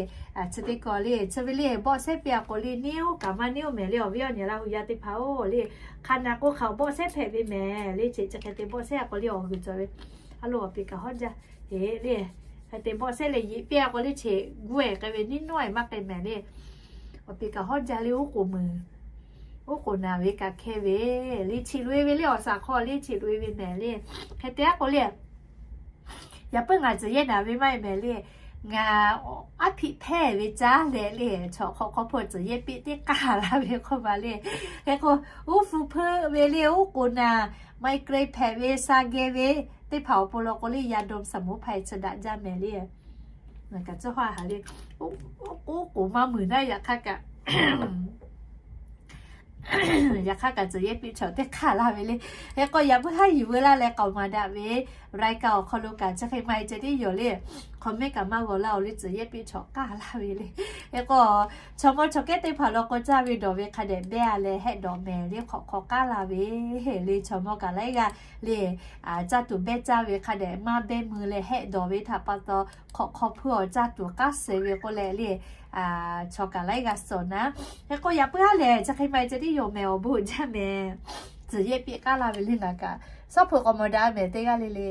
chi teˇ k'awꞈ le chi ve le bawˆ sehˉ piˇ a k'o le neˇ oˉ kaꞈ maˇ neˇ oˉ mehˍ le. Awˬ viˉ awˬ nyi Laˇ hu yaˇ teˇ hpaˍ oˬ le, hk'a naˬ k'o hk'aˬ bawˆ sehˉ hpehꞈ ve mehˍ le. Chi chi hk'e te bawˆ sehˉ a k'o le awˬ g'uiˬ cawˬ ve, a loˬ awˬ piˍ kaꞈ hawˉ jaˇ le. Hk'e te bawˆ sehˉ leh yeꞈ piˇ a k'o le chi gu e k'ai ve neˇ nawˉ e maˇ k'ai mehˍ le. Awˬ piˍ kaꞈ hawˉ jaˇ le, uˉ k'oˍ mui uˉ k'oˍ naˬ ve kaꞈ hkehˇ ve le, cheꞈ loꞈ e ve le, awˬ shaˍ hk'aw le cheꞈ loꞈ e ve mehˍ le. Hk'e te a k'o le, yaꞈ puiˉ ngaˬ tcuhˬ yehˇ naˬ ve maˇ e mehˍ le. Ngaˬ aˉ hpiꞈ hpehˇ ve caˉ leh le, chaw hk'awꞈ hk'aw hpawˇ tcuhˬ yehˇ piˇ teˇ k'aˇ la ve k'oˆ ma le. Hk'e k'o uˉ hpu hpeuˆ ve le, uˉ k'oˍ naˬ, ไมเกรน hpehꞈ ve, ไซเกรน ve teˇ hpaˍ awˬ pon law k'o le ยาดมสมุนไพร chi daꞈ jaˇ mehˍ le. Ngaˬ kaꞈ tcuhˇ hawˉ a ha le, uˉ k'oˍ maˇ mui naˉ yaꞈ hk'aˇ kaꞈ yaꞈ hk'aˇ kaꞈ tcuhˬ yehˇ piˇ chaw teˇ hk'aˇ laˇ ve le. Hk'e k'o yaꞈ puiˉ haˉ yuˬ veu laˇ leh k'aoˍ maˍ daꞈ ve รายการ awˬ hk'aw lo kaꞈ chi hk'e maˇ e ceh tiˉ yoˬ le. Comment kaꞈ maˇ g'aw laˇ oˬ le, tcuhˬ yehˇ piˇ chaw k'aˇ laˇ ve le. Hk'e k'o chaw mawˇ chaw kehˉ teˇ hpaˍ law k'o caˇ ve dawˬ ve hk'a dehꞈ behˇ a leh hehˆ dawˬ mehˍ le, hk'awꞈ hk'aw k'aˉ la ve le. Chaw mawˇ kaꞈ laiˉ g'aˇ le caˇ tuˬ behˇ caˇ ve hk'a dehꞈ maˇ behˇ mui leh hehˆ dawˬ ve htaꞈ pa taw hk'awꞈ hk'aw hpui awˬ caˇ tuˬ k'aˉ suh ve k'oˆ leh le, chaw kaꞈ laiˉ g'aˇ suh naˉ. Hk'e k'o yaꞈ puiˉ haˉ lehˬ chi hk'e maˇ e ceh tiˉ yoˬ mehˍ, awˬ bon uiˍ jaˇ mehˍ. Tcuhˬ yehˇ piˇ k'aˉ laˇ ve le ngaˬ kaꞈ. Suhˉ hpu k'awꞈ mawˬ daꞈ mehˍ teˇ g'aˇ le le.